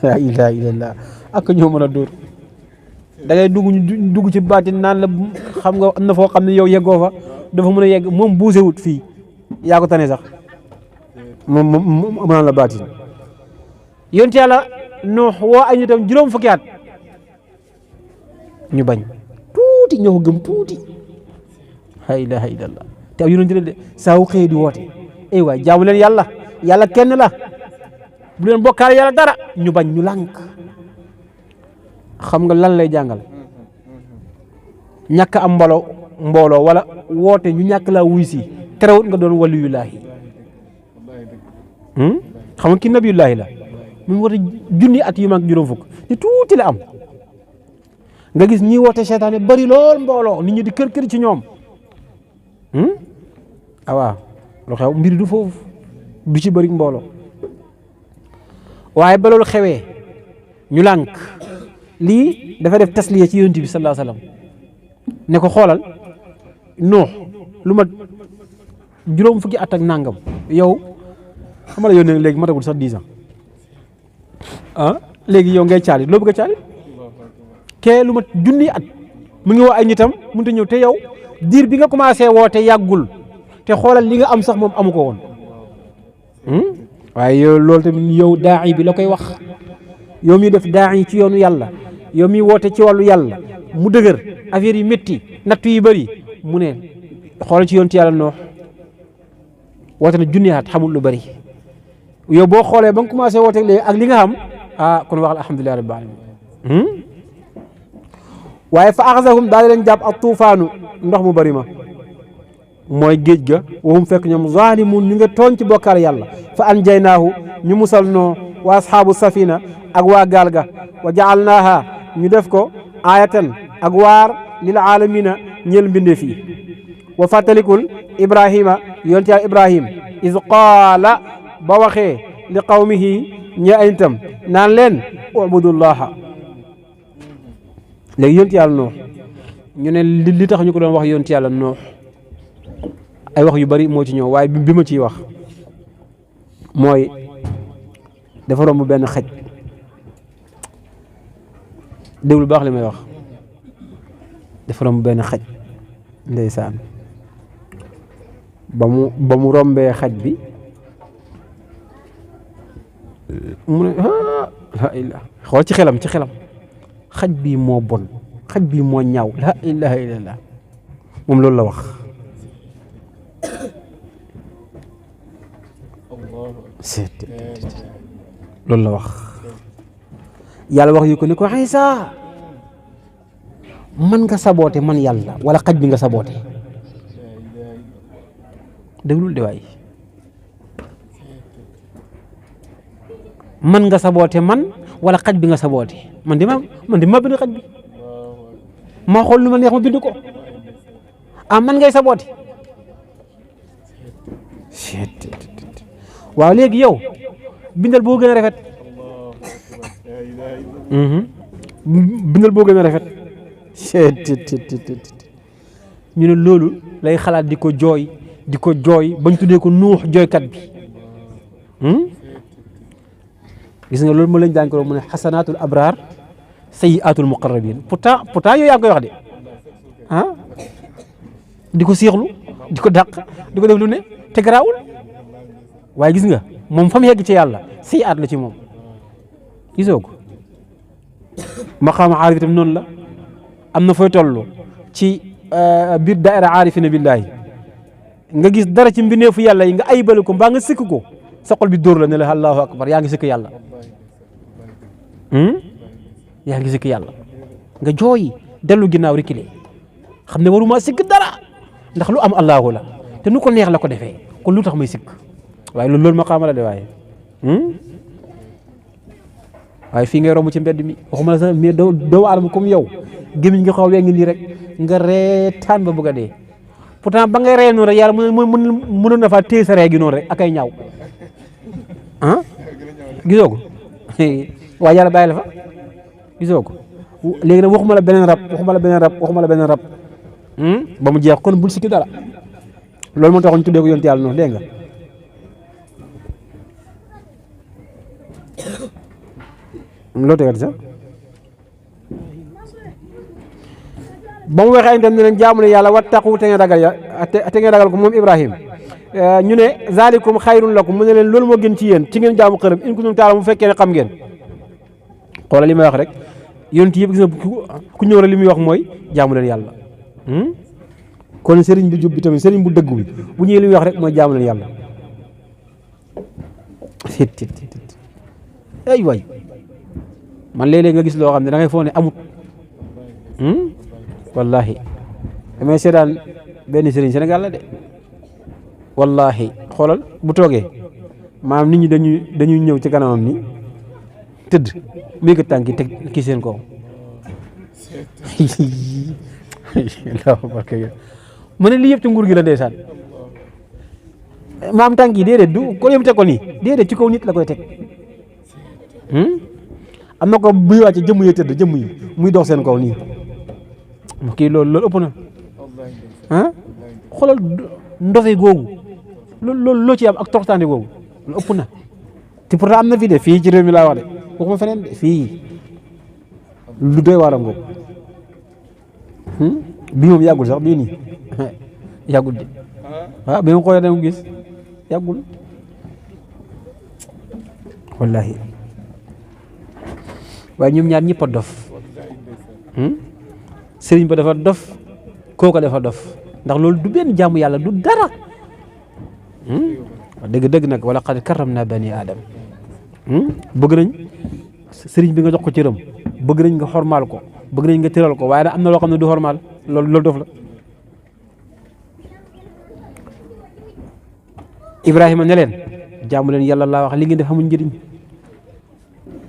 la ilaha illallah ak ñoo mën a dóor da ngay dugg ci baatin naan la xam nga am na foo xam ne yow yeggoo fa dafa mën a yegg moom buusewut fii yaa ko tane sax moom naan la baatin yonent yàlla Nuux woo ay nitam juróom fukki at ñu bañ tuuti ñoo ko gëm tuuti la ilaha illallah te ab yonent la de saa wu xëy di woote ay waay jaamu leen yàlla kenn la bu leen bokkaale yàlla dara ñu bañ ñu lànk xam nga lan lay jàngal ñàkk am mbooloo wala woote ñu ñàkk laa wuy si terewut nga doon waliyullaahi xam nga ki nabiyullaahi la mu woote junni at yu mag juróom fukk te tuuti la am nga gis ñi woote seytaane bari lool mbooloo nit ñi di kër ci ñoom waaw lu xew mbir du foofu du ci bari mbooloo waaye ba loolu xewee ñu lànk lii dafa def tasliya ci yonent bi sallallahu alayhi wasallam ne ko xoolal Nuux lu ma juróom fukki at ak nangam yow xam nga yow léegi matagul sax 10 ans léegi yow ngay caalit loo bëgg a caalit kee lu ma junni at mu ngi woo ay nitam mënut a ñëw te yow diir bi nga commencé woote yàggul te xoolal li nga am sax moom amu ko woon waaye yow loolu tamit yow daa'i bi la koy wax yow mi def daa'i ci yoonu yàlla yow mi woote ci wàllu yàlla mu dëgër affaire yi métti nattu yi bëri mu ne xoolal ci yoon ci yàlla Nuux woote na junni at xamul lu bëri yow boo xoolee ba nga commencé woote léegi ak li nga xam kon waxal alhamdulillahi rabbil alamin waaye fa axasahum daal leen jàpp ak tuufaanu ndox mu bëri ma mooy géej ga waxum fekk ñoom zaalimun ñu nga tooñ ci bokkaal yàlla fa anjaynaahu ñu musal noo wa ashaabu safina ak waa gaal ga wa jaalnaaha ñu def ko ayatan ak waar lil aalamina ñeel mbinde fii wa fàttalikul ibrahima yonent yàlla ibrahim iz qaala ba waxee li qawmihi ñe ay nitam naan leen ubudullaha léegi yonent yàlla Nuux ñu ne li tax ñu ko doon wax yonent yàlla Nuux ay wax yu bari moo ci ñëw waaye bi ma ciy wax mooy dafa romb benn xaj déglu baax li may wax dafa romb benn xaj ndeysaan ba mu rombee xaj bi mu ne la ilaha xool ci xelam xaj bii moo bon xaj bii moo ñaaw la ilaha illallah moom loolu la wax loolu la wax yàlla wax yu ko ni ko Iisa man nga saboote man yàlla wala xaj bi nga saboote déglul de waay man nga saboote man wala xaj bi nga saboote man di ma bind xaj bi maa xool lu ma neex ma bind ko man ngay sabooti waaw léegi yow bindal boo gën a rafet bindal boo gën a rafet ñu ne loolu lay xalaat di ko jooy bañ tuddee ko nuux jooykat bi gis nga loolu moo lañ daan ko mu ne xasanaatul abraar sayyiaatul muqarrabin pourtant yooyu yaa ngi koy wax de di ko siixlu di ko dàq di ko def lu ne te garaawul waaye gis nga moom fa mu yegg ci yàlla sayyiaat la ci moom gisoo ko maqaama aarif itam noonu la am na fooy toll ci biir daayira aarifina billaahi nga gis dara ci mbindeefu yàlla yi nga ayibale ko mbaa nga sikk ko sa xol bi dóor la ne la allahu akbar yaa ngi sikk yàlla yaa ngi sikk yàlla nga jooy dellu ginnaaw reculer xam ne waruma sikk dara ndax lu am allahu la te nu ko neex la ko defee kon lu tax may sikk waaye loolu maqaama la de waaye fii ngay romb ci mbedd mi waxuma la sax mais doomu aadama comme yow gémmiñ nga xaw weng nii rek nga reetaan ba bëgg a dee pourtant ba ngay ree noonu rek yàlla mënoon na faa téye sa ree gi noonu rek ak ay ñaaw gisoo ko waaye yàlla bàyyi la fa gisoo ko léegi nag waxuma la beneen rab ba mu jeex kon bul sikki dara loolu moo taxoon tuddee ko yonent yàlla noonu dégg nga loo tegal sax ba mu waxee itam ne leen jaamu ne yàlla wattaqu te ngeen ragal ko moom Ibrahim ñu ne zalikum xayrun lakum mu ne leen loolu moo gën ci yéen ci ngeen jaamu xërëm in kuntum taalamuun mu fekkee ne xam ngeen xoolal li may wax rek yonent yëpp gis na ku ñëw rek li muy wax mooy jaamu leen yàlla kon sëriñ bi jub bi tamit sëriñ bu dëggu bi bu ñëwee li muy wax rek mooy jaamu leen yàlla ay waay man léeg-léeg nga gis loo xam ne da ngay foog ne amut wallahi damay seedaan benn sëriñ Sénégal la de wallahi xoolal bu toogee maanaam nit ñi dañuy ñëw ci kanamam ni tëdd muy ko tànki teg ki seen kaw mu ne lii yëpp ci nguur gi la ndeysaan maam tànk yi déedéet du ko yëpp teg ko nii déedéet ci kaw nit la koy teg am na ko buy wàcce jëmm yi tëdd jëmm yi muy dox seen kaw nii kii loolu ëpp na xoolal ndofe googu loolu loo ci am ak toroxtaande googu lu ëpp na te pourtant am na fii de fii ci réew mi laa wax de waxuma feneen de fii lu doy waaram googu bii moom yàggul sax bii nii yàggul de waaw bi ma xoolee dama gis yàggul wallahi waaye ñoom ñaar ñëpp a dof sëriñ ba dafa dof kooka dafa dof ndax loolu du benn jaamu yàlla du dara dëgg nag wala qad karramna bani adam bëgg nañ sëriñ bi nga jox ko cëram bëgg nañ nga xormaal ko bëgg nañ nga tëral ko waaye nag am na loo xam ne du xormaal loolu dof la Ibrahima ne leen jaamu leen yàlla laa wax li ngeen def xamuñ njëriñ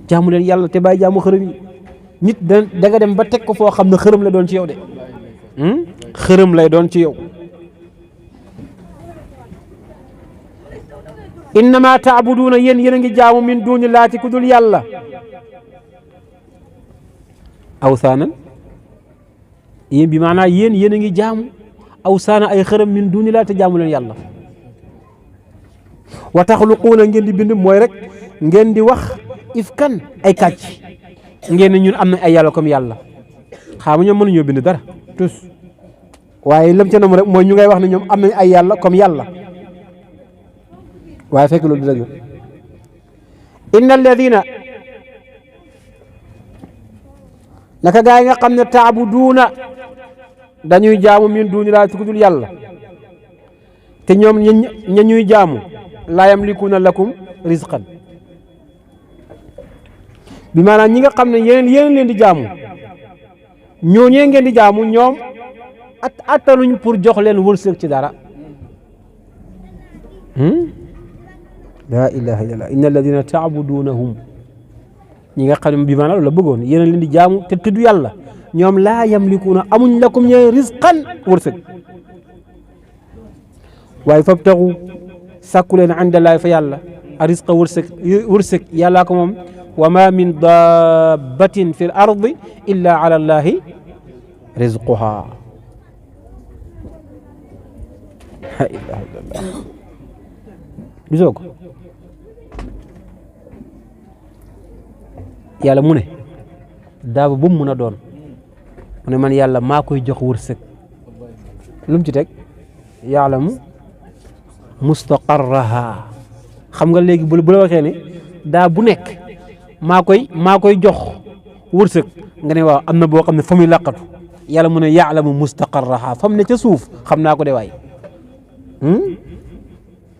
jaamu leen yàlla te bàyyi jaamu xërëm yi nit da nga dem ba teg ko foo xam ne xërëm la doon ci yow de xërëm lay doon ci yow innama taabuduuna yéen a ngi jaamu min duuni laati ku dul yàlla awsaanan yéen bi maanaa yéen a ngi jaamu awsaana ay xërëm min duuni laati jaamu leen yàlla wa taxluquuna ngeen di bind mooy rek ngeen di wax ifkan ay kàcc ngeen ne ñun am na ay yàlla comme yàlla xam nga ñoom mënuñoo bind dara tous waaye lam ca nam rek mooy ñu ngay wax ne ñoom am nañ ay yàlla comme yàlla waaye fekk loolu du dëgg inna alladina naka gaa yi nga xam ne taabuduuna dañuy jaamu min duuni laa ci ku dul yàlla te ñoom ña ñuy jaamu laa yamlikuuna lakum rizqan bi maanaam ñi nga xam ne yéen leen di jaamu ñooñee ngeen di jaamu ñoom attanuñ pour jox leen wërsëg ci dara laa ilaha illallah inna alladina taabudunahum ñi nga xam ne bi maanaam la bëggoon yéen leen di jaamu te tudd yàlla ñoom laa yamlikuuna amuñ lakum ñe rizqan wërsëg waaye fabtaxu sàkku leen indallaahi fa yàlla a rizqa wërsëg yàllaa ko moom wa ma min dabbatin fi l ardi illa ala allahi rizquha la ilaha illallah gisoo ko yàlla mu ne daaba bu mu mun a doon mu ne man yàlla maa koy jox wërsëg lu mu ci teg yaalamu mustaqarraha xam nga léegi bu la waxee ne daa bu nekk maa koy jox wërsëg nga ne waaw am na boo xam ne fa muy laqatu yàlla mu ne yaalamu mustaqarraha fa mu ne ca suuf xam naa ko de waay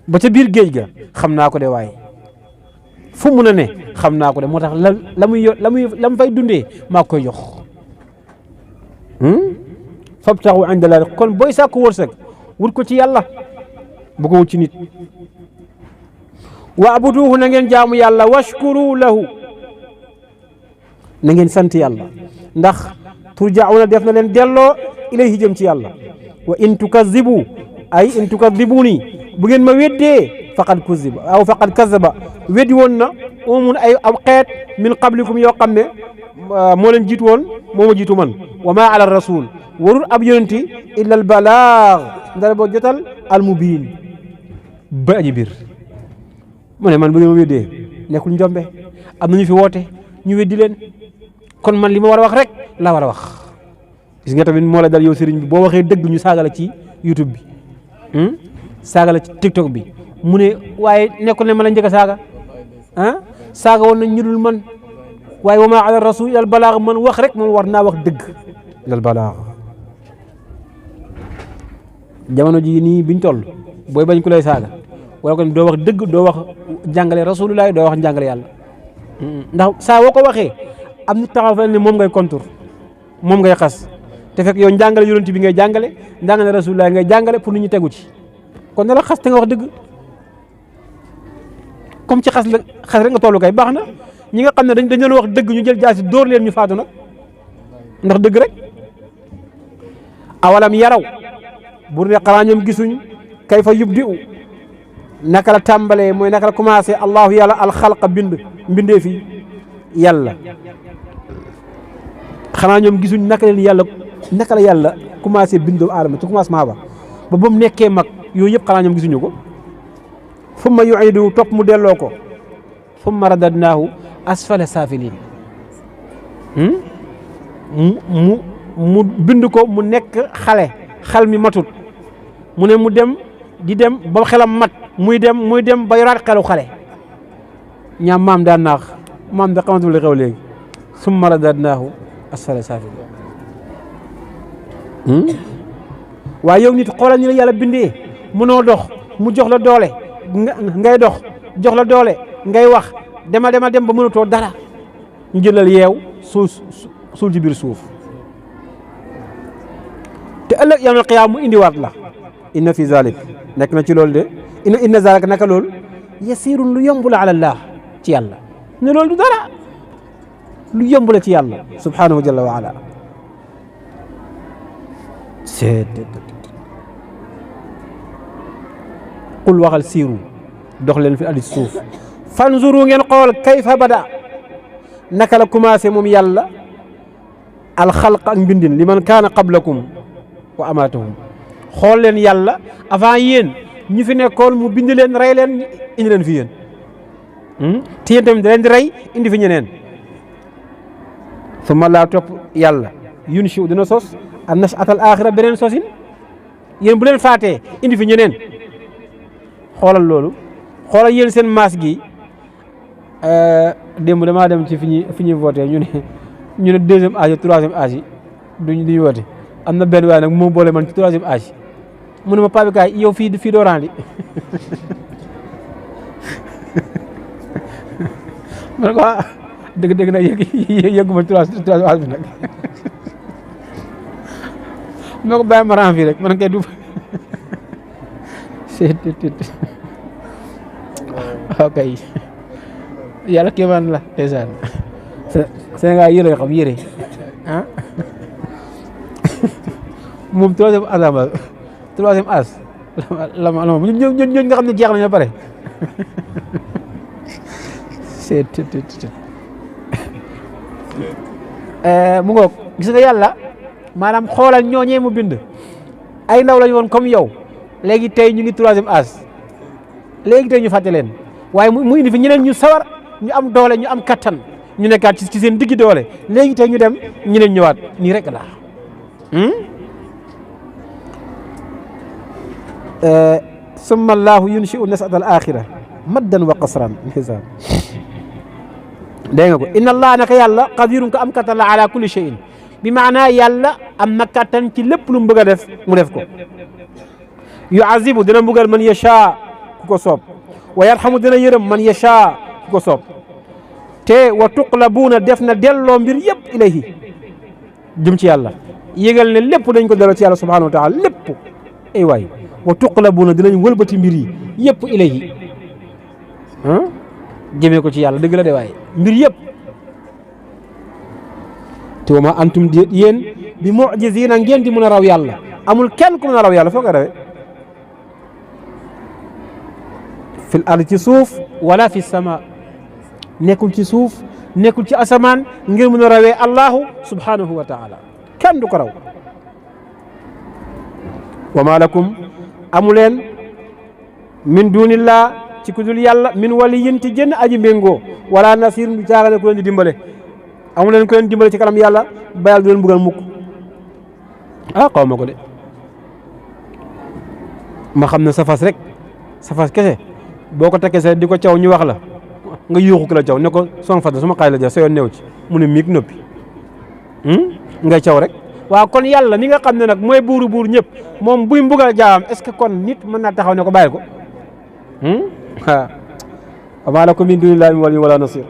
ba ca biir géej ga xam naa ko de waay fu mu ne xam naa ko de moo tax la mu fay dundee maa koy jox fabtaxu inda llahi kon booy sàkku wërsëg wut ko ci yàlla bu ko wut ci nit wa abuduhu na ngeen jaamu yàlla washkuru lahu na ngeen sant yàlla ndax turjauna def na leen delloo ilayhi jëm ci yàlla wa in tukazibu ay in tukazibuni bu ngeen ma weddee faqad kuziba aw faqad kazaba weddi woon na umun ay am xeet min qablikum yoo xam ne moo leen jiitu woon moo ma jiitu man wa ma ala rasul warul ab yonenti illa al balaag ndara boo jotal al mubin ba aji biir mu ne man bu ngeen ma weddee nekkul njombe am na ñu fi woote ñu weddi leen kon man li ma war a wax rek laa war a wax gis nga tamit moo la dal yow sëriñ bi boo waxee dëgg ñu saaga la ci YouTube bi saaga la ci TikTok bi mu ne waaye nekkul ne ma la njëkk a saaga saaga woon nañ ñu dul man waaye wa maa ala rasul ilal balaag man wax rek moom war naa wax dëgg ilal balaag jamono ji nii biñ toll booy bañ ku lay saaga wala kon doo wax dëgg doo wax jàngale rasulullah doo wax jàngale yàlla ndax saa woo ko waxee am na taxaw fa ne moom ngay contour moom ngay xas te fekk yow njàngale yonent bi ngay jàngale njàngale rasulullah ngay jàngale pour nit ñi tegu ci kon na la xas te nga wax dëgg comme ci xas rek nga tollu kay baax na ñi nga xam ne dañ leen wax dëgg ñu jël jaasi dóor leen ñu faatu nag ndax dëgg rek awalam yaraw bur ne xanaa ñoom gisuñ kayfa yubdi'u naka la tàmbalee mooy naka la commencé allahu yàlla alxalqa mbindee fi yàlla xanaa ñoom gisuñ naka la yàlla commencé bind doomu aadama ci commencement ba mu nekkee mag yooyu yëpp xanaa ñoom gisuñu ko summa yu'iidu topp mu delloo ko summa radadnaahu asfala saafiliin mu bind ko mu nekk xal mi matut mu ne mu dem di dem ba xelam mat muy dem ba yoraat xelu xale ñaam maam daan naax maam da xamatul li xew léegi summa radadnaahu asfala saafiliin waaye yow nit xoolal ñu la yàlla bindee mënoo dox mu jox la doole ngay dox jox la doole ngay wax dem ba mënatoo dara ñu jëlal yeew suul ci biir suuf te ëllëg yawmal qiyaama mu indiwaat la inna fi zalik nekk na ci loolu de inna zalik naka loolu yasirun lu yomb la ala Allah ci yàlla ne loolu du dara lu yomb la ci yàlla subhanahu jalla wa ala qul waxal siiru dox leen fi addi suuf fanzuru ngeen xool kayfa bada naka la commencé moom yàlla alxalq ak mbindin li man kaana qablakum wa amaatahum xool leen yàlla avant yéen ñu fi nekkoon mu bind leen rey leen indi leen fi yéen te yéen tamit da leen di rey indi fi ñeneen summa laa topp yàlla yunshi'u dina sos an nashatal axira beneen sosin yéen bu leen faatee indi fi ñeneen xoolal loolu xoolal yéen seen maas gi démb damaa dem ci fi ñuy voté ñu ne deuxième âge troisième âge yi duñu woote am na benn waaye nag moom boole man ci troisième âge mu ne ma Pape Kaay yow fii doo randi ma ne ko dëgg nag yëgguma troisième âge bi nag ma ko bàyyi ma ran fii rek man kay du ok yàlla kéemaan la ndeysaan Sénégal yére xam yére moom troisième as la ñooñu nga xam ne jeex nañu ba pare mu ngoog gis nga yàlla maanaam xoolal ñooñee mu bind ay ndaw lañu woon comme yow léegi tey ñu ngi troisième as léegi tey ñu fàtte leen waaye mu indi fi ñeneen ñu sawar ñu am doole ñu am kattan ñu nekkaat ci seen diggi doole léegi tey ñu dem ñeneen ñëwaat nii rek la summa allahu yunshi'u nas'ata al axira maddan wa qasran dégg nga ko inna allah naka yàlla qadirun ko am kattan la ala kulli shay'in bi maanaa yàlla am na kattan ci lépp lu mu bëgg a def mu def ko yu'azibu dina mbugal man yasha ku ko soob wa yarhamu dina yërëm man yasha ku ko soob te wa tuqlabuuna def na delloo mbir yëpp ilayhi jëm ci yàlla yégal ne lépp dañ ko delloo ci yàlla subhanahu wa taala lépp ay waay wa tuqlabuuna dinañ wëlbati mbir yi yëpp ilayhi jëmee ko ci yàlla dëgg la de waaye mbir yëpp te wa ma antum déet yéen bi mu'jizina ngeen di mën a raw yàlla amul kenn ku mën a raw yàlla foo ko rawee fil ard ci suuf wala fi sama nekkul ci suuf nekkul ci asamaan ngir mën a rawee allahu subhanahu wa taala kenn du ko raw wa ma lakum amuleen min dunillah ci ku dul yàlla min waliyin ci jënn aji méngoo wala nasir du caagane ku leen di dimbale amu leen ku leen dimbale ci kanam yàlla ba yàlla du leen buggal mukk xaw ma ko de ma xam ne sa fas rek sa fas kese boo ko tekkee sa di ko caw ñu wax la nga yuuxu ki la caw ne ko son fas da suma xaay la ja sa yoon new ci mu ne miig noppi ngay caw rek waaw kon yàlla mi nga xam ne nag mooy buuru buur ñëpp moom buy mbugal jaamam est ce que kon nit mën naa taxaw ne ko bàyyi ko wa maa lakum min dunillahi min waliyyin wala nasir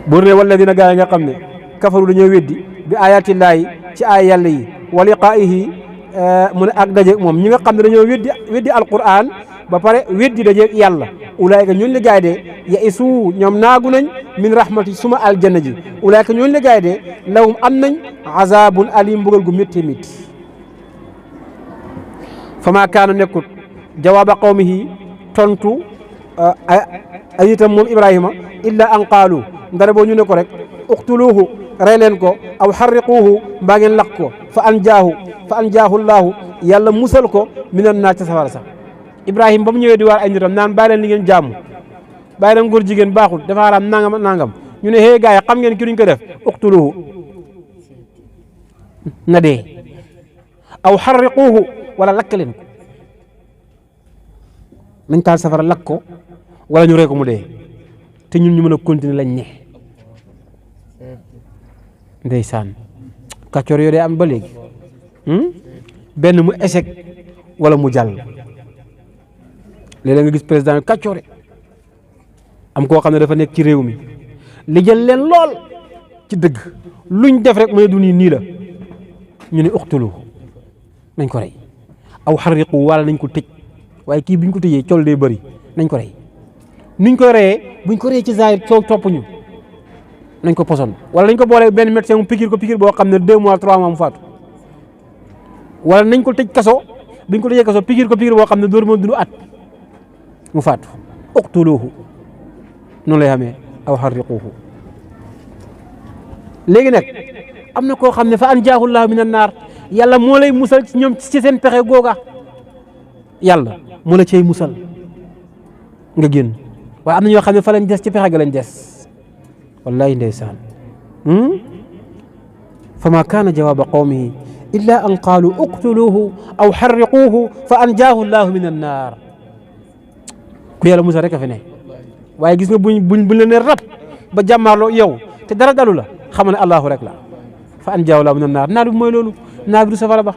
buur ne walladina gaa yi nga xam ne kafaru dañoo weddi bi ayatillaahi ci ay yàlla yi wa liqaa'ihi mu ne ak dajeeg moom ñi nga xam ne dañoo weddi alquran ba pare weddi dajeeg yàlla ulaayka ñooñu la gaay de ya isu ñoom naagu nañ min rahmati suma aljanna ji ulaayka ñooñu la gaay de lahum am nañ azabun alim mbugal gu métti métti fama kaana nekkut jawaaba qawmihi tontu ay itam moom Ibrahima illa an qaalu ndara boo ñu ne ko rek uqtuluuhu rey leen ko aw xarriquuhu mbaa ngeen lakk ko fa anjaahu llaahu yàlla musal ko minan naar ca safara sax Ibrahima ba mu ñëwee di waar ay nitam naan bàyyi leen li ngeen jaamu bàyyi leen góor jigéen baaxul dafa xaraam nangam ñu ne hee gaay xam ngeen ki duñ ko def uqtuluuhu na dee aw xarriquuhu wala lakk leen ko nañ taal safara lakk ko wala ñu rey ko mu dee te ñun ñu mën a continuer lañ ne ndeysaan kàccoor yoo dee am ba léegi benn mu échec wala mu jàll léeg-léeg nga gis président yu kàccoore am koo xam ne dafa nekk ci réew mi li jël leen lool ci dëgg luñ def rek mu ne du nii la ñu ne uqtulu nañ ko rey aw xarriqu wala nañ ko tëj waaye kii buñ ko tëjee col day bëri nañ ko rey nuñ koy reyee buñ ko reyee ci zahir coow topp ñu nañ ko poson wala nañ ko boole benn médecin mu piqûre ko piqûre boo xam ne 2 mois 3 mois mu faatu wala nañ ko tëj kaso buñ ko tëjee kaso piqûre ko piqûre boo xam ne dóor moo dund at mu faatu uqtuluhu noonu lay xamee aw xarriquhu léegi nag am na koo xam ne fa anjaahu llaahu minan naar yàlla moo lay musal ci ñoom ci seen pexe googa yàlla moo la cay musal nga génn waaye am na ñoo xam ne fa lañ des ci pexe ga lañ des wallahi ndeysaan fa ma kaana jawaaba qawmihi illa an qaalu uqtuluhu aw xarriquuhu fa anjaahu llaahu min annaar ku yàlla musal rek a fi ne waaye gis nga buñ la ne rab ba jàmmaarloo yow te dara dalu la xam ne allahu rek la fa anjaahu llaahu min annaar naar bi mooy loolu naar bi du safara ba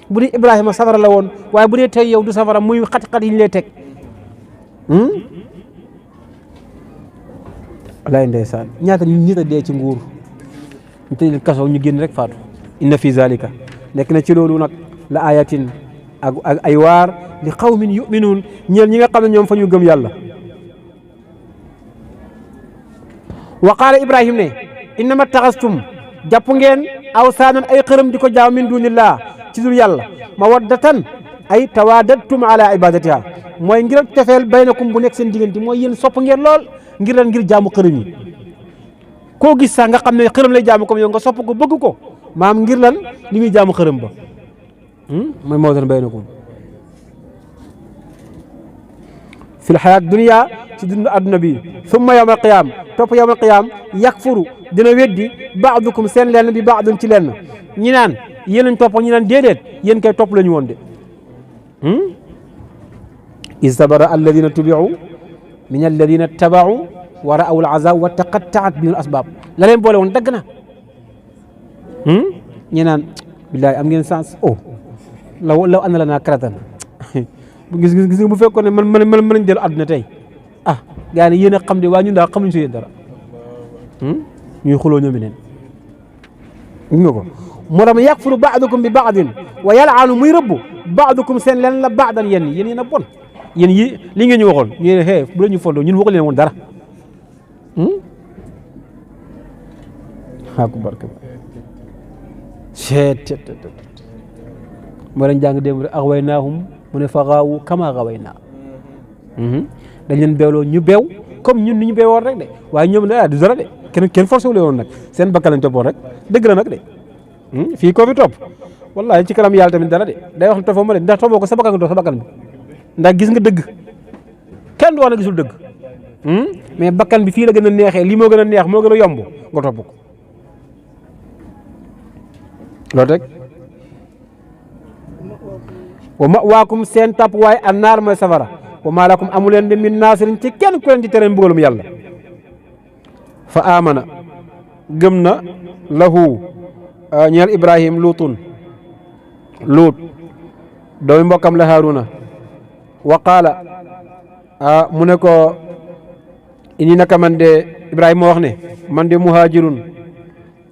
bu dee Ibrahima safara la woon waaye bu dee tey yow du safara muy xat-xat yi ñu lay teg walaay ndeysaan ñaata nit a dee ci nguur ñu tëj leen kaso ñu génn rek faatu inna fi zalika nekk na ci loolu nag la ayatin ak ay waar li qawmin yuminuun ñeel ñi nga xam ne ñoom fa ñu gëm yàlla wa qaala Ibrahim ne innama taxastum jàpp ngeen awsaanan ay xërëm di ko jaam min dunillah ci dul yàlla mawaddatan ay tawaadatum ala ibadatiha mooy ngir ak cofeel baynakum bu nekk seen diggante mooy yéen sopp ngeen lool ngir lan ngir jaamu xërëm yi koo gis sax nga xam ne xërëm lay jaamu comme yow nga sopp ko bëgg ko maam ngir lan li muy jaamu xërëm ba mooy mawaddatan baynakum fil xayaat dunia ci dund adduna bi summa yawm al qiyam topp yawm al qiyam yakfuru dina weddi baadukum seen lenn bi baadun ci lenn ñi naan yéen lañ topp ñi naan déedéet yéen kay topp la ñu woon de istabara alladina tubiu min alladina tabau wa raaw al azab wa taqattaat bihim al asbab la leen boole woon dagg na ñi naan billahi am ngeen sens law anna lana karatan gis nga bu fekkoon ne man nañ dellu àdduna tey gaa yi yéen a xam de waa ñun daal xamuñ si yéen dara ñuy xuloo ñoomi neen gis nga ko moo tax yakfuru baadukum bi baadin wa yalaanu muy rëbb baadukum seen leen la baadan yéen a bon yéen yi li ngeen ñu waxoon ñu ne xee bu la ñu fondoo ñun waxu leen woon dara aku barke moo dañ jàng démb rek axwaynaahum mu ne fa xaawu kama xawaynaa dañ leen beewloo ñu beew comme ñun ni ñu beewoon rek de waaye ñoom ne du dara de kenn forcé wu leen woon nag seen bakkan lañ toppoon rek dëgg la nag de fii koo fi topp wallahi ci kanam yàlla tamit dara de day wax ne toppoo ma de ndax toppoo ko sa bakkan nga topp sa bakkan bi ndax gis nga dëgg kenn du wax na gisul dëgg mais bakkan bi fii la gën a neexee lii moo gën a neex moo gën a yomb nga topp ko loolu rek wa ma'waakum seen tàpp waaye annaar mooy safara wa maa lakum amu leen de min naasirin ci kenn ku leen ci tere mbugalum yàlla fa amana gëm na lahu ñeel ibrahim luut doomi mbokkam la haaruna wa qaala mu ne ko ini naka man de ibrahima wax ne man de muhaajirun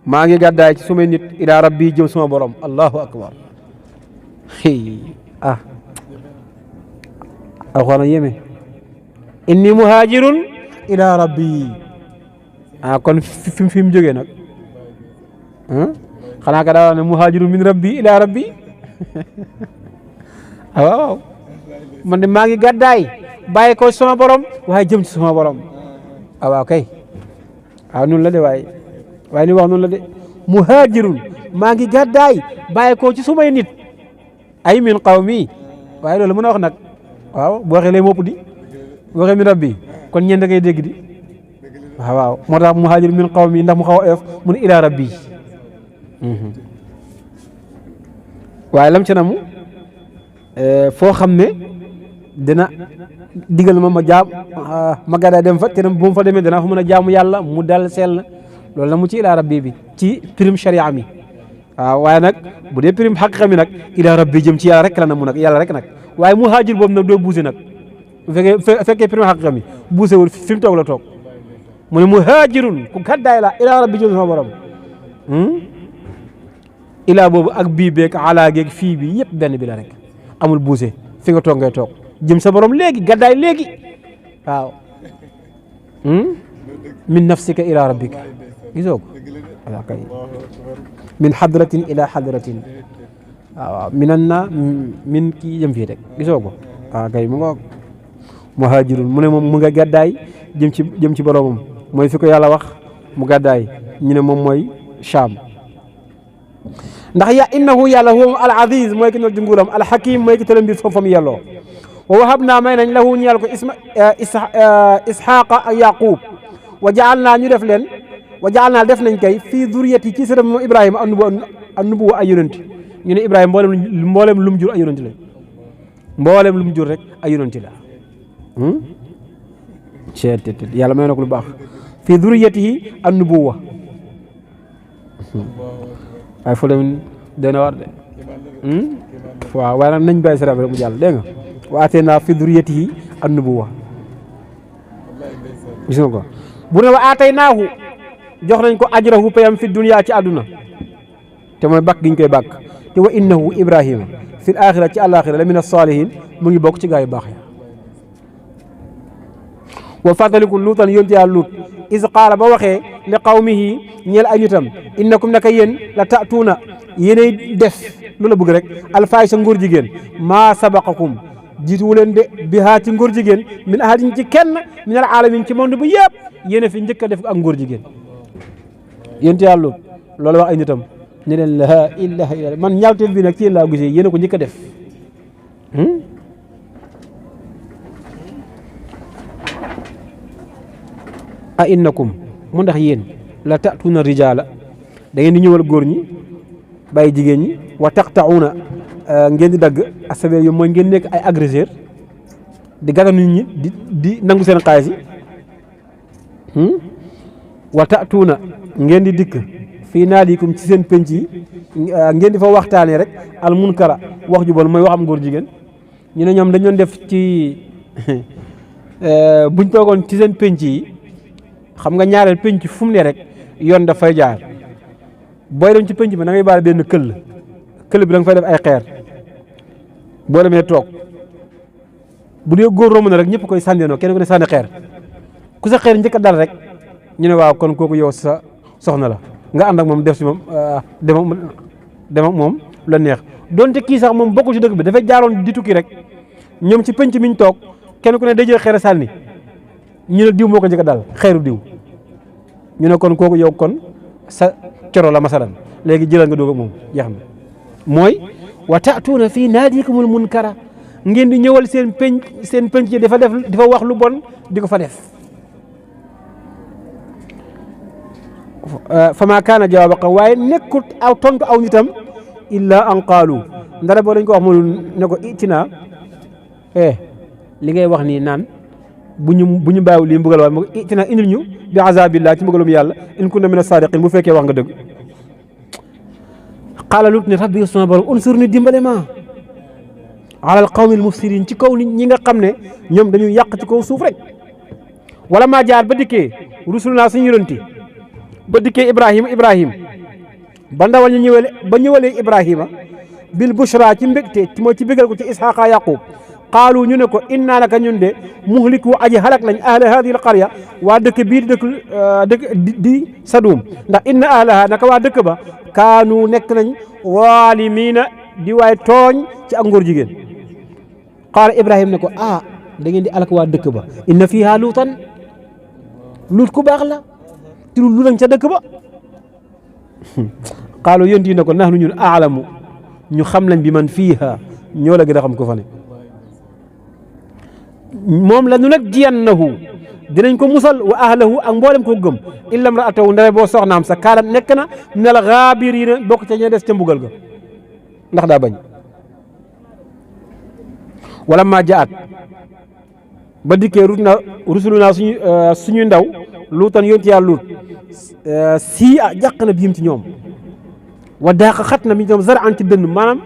maa ngi gàddaay ci sumay nit ila rabbi jëm suma borom allahu akbar alxuraan yéeme inni muhaajirun ila rabbi kon fi mu jógee nag xanaa ka daa wax ne muhaajirun min rabbi ila rabbi waaw man de maa ngi gàddaay bàyyi ko sama borom waaye jëm ci sama borom waaw kay noonu la de waaye li wax noonu la de muhaajirun maa ngi gàddaay bàyyi ko ci sumay nit ay min qawmi waaye loolu mën a wax nag waaw boo waxee lay mopp di boo waxee min rabbi kon ñeent da ngay dégg di waaw moo tax muhaajir min qawmi ndax mu xaw a oyof mu ne ila rabbi waaye lam ci namu foo xam ne dina digal ma jaam ma gàddaay dem fa te bu mu fa demee danaa fa mën a jaamu yàlla mu dal sell loolu na mu ci ila rabbi bi ci prime sharia mi waaye nag bu dee prime xaqiqa mi nag ila rabbi jëm ci yàlla rek la na mu nag yàlla rek nag waaye muhaajir boobu nag doo buuse nag bu fekkee prime xaqiqa mi buuse wul fi mu toog la toog mu ne muhaajirun ku gàddaay la ila rabbi jëm sama borom ila boobu ak bii beeg ala geeg fii bi yëpp benn bi la rek amul buuse fi nga toog ngay toog jëm sa borom léegi gàddaay léegi waaw min nafsika ila rabbika gisoo ko waaw kay min hadratin ila hadratin waaw min kii jëm fii rek gisoo ko waaw kay mu nga muhaajirun mu ne moom mu nga gàddaay jëm ci boromam mooy fi ko yàlla wax mu gàddaay ñu ne moom mooy Shaam ndax innahu yàlla huwa al aziz mooy ki not di nguuram al hakim mooy ki tëral mbir fam fam yelloo wa wahab naa may nañ lahu ñeel ko isxaaqa ak yaqub wa jaal naa ñu def leen wa jaal naa def nañ kay fii duriyati ci sëram moom ibrahima annubuwa ay yonanti ñu ne ibrahima mboolem lu mu jur ay yonanti la mboolem lu mu jur rek ay yonanti la yàlla may na ko lu baax fii duriyatihi annubuwa waaye fu dem dana war de waaw waaye nag nañ bàyyi sara rek mu jàll dégg nga wa atayna fi duriyatihi an-nubuwwa gis nga ko bu ne wa ataynaahu jox nañ ko ajrahu payam fi dunya ci àdduna te mooy bàkk gi ñu koy bàkk te wa innahu ibrahima fi l axira ci àlaxira la min as-salihin mu ngi bokk ci gaa yu baax ya wa fàttaliku luutan yonti yàlla luut is qaala ba waxee li qawmihi ñeel ay nitam innakum naka yéen la ta'tuuna yéenay def lu la bëgg rek alfahisha ngóor jigéen maa sabaqakum jiituwu leen de bihaa ci ngóor jigéen min ahadin ci kenn min al alamin ci monde bi yëpp yéen fi njëkk a def ak ngóor jigéen yonti yàlla luut loolu wax ay nitam ne leen laa ilaha illa man ñaawteel bi nag ci yéen laa gisee yéen a ko njëkk a def a innakum mu ndax yéen la ta'tuuna rijaala da ngeen di ñëwal góor ñi bàyyi jigéen ñi wa taqta'uuna ngeen di dagg asabe yu mooy ngeen nekk ay agresseur di gàttal nit ñi di nangu seen xaalis yi wa ta'tuuna ngeen di dikk fii naadikum ci seen penc yi ngeen di fa waxtaanee rek al munkara wax ju bon mooy waxam góor jigéen ñu ne ñoom dañ doon def ci buñ toogoon ci seen penc yi xam nga ñaareel penc fu mu ne rek yoon daf fay jaar booy dem ci penc bi da ngay baal benn këll bi da nga fay def ay xeer boo demee toog bu dee góor romb na rek ñëpp koy sànneenoo kenn ku ne sànni xeer ku sa xeer njëkk a dal rek ñu ne waaw kon kooku yow sa soxna la nga ànd ak moom def si moom dem ak moom la neex donte kii sax moom bokkul ci dëkk bi dafay jaaroon di tukki rek ñoom ci penc mi ñu toog kenn ku ne day jël xeer sànni ñu ne diw moo ko njëkk a dal xeeru diw ñu ne kon kooku yow kon sa coro la masalan léegi jëlal nga doog ak moom jeex na mooy wa ta'tuuna fii naadikumul munkara ngeen di ñëwal seen penc yi dafa wax lu bon di ko fa def fa maa kaana jawaaba qawm waaye nekkut aw tontu aw nitam illa an qaalu ndara boo dañ ko wax mu ne ko itina li ngay wax nii naan bu ñu bàyyiwul lii mbugal waaye itina indil ñu bi azabillah ci mbugalum yàlla in kunna mina sadiqin bu fekkee wax nga dëgg qaala lut ne rabbi sama borom unsur ni dimbale ma alal qawmil mufsidin ci kaw nit ñi nga xam ne ñoom dañuy yàq ci kaw suuf rek wala maa jaar ba dikkee rusulunaa suñu yonenti ba dikkee ibrahim ba ndawal ñu ñëwalee ibrahima bil bushra ci mbégte ci mooy ci bégal ko ci ishaqa yaqub qaalu ñu ne ko inna naka ñun de muhliku aji halak lañ ahla hadihi al qarya waa dëkk bii dëkk di sadum ndax inna ahlaha naka waa dëkk ba kaanu nekk nañ waalimiina di waay tooñ ci ak ngóor jigéen qaala ibrahim ne ko da ngeen di alak waa dëkk ba inna fiha luutan luut ku baax la te lu lañ ca dëkk ba qaalu yonti ne ko nahnu ñun aalamu ñu xam lañ bi man fiiha ñoo la gën a xam ko fa ne moom la nu nag jiyannahu dinañ ko musal wa ahlahu ak mboolem ko gëm illam ra'atahu ndare boo soxnaam sa kaanat nekk na minal gaabiriina bokk ca ñe des ca mbugal ga ndax daa bañ wala ma jaat ba dikkee rusulunaa suñu ndaw luutan yonti yàlla luut sii jàq na biim ci ñoom wa daaqa xat na mi ñoom zar'an ci dënn maanaam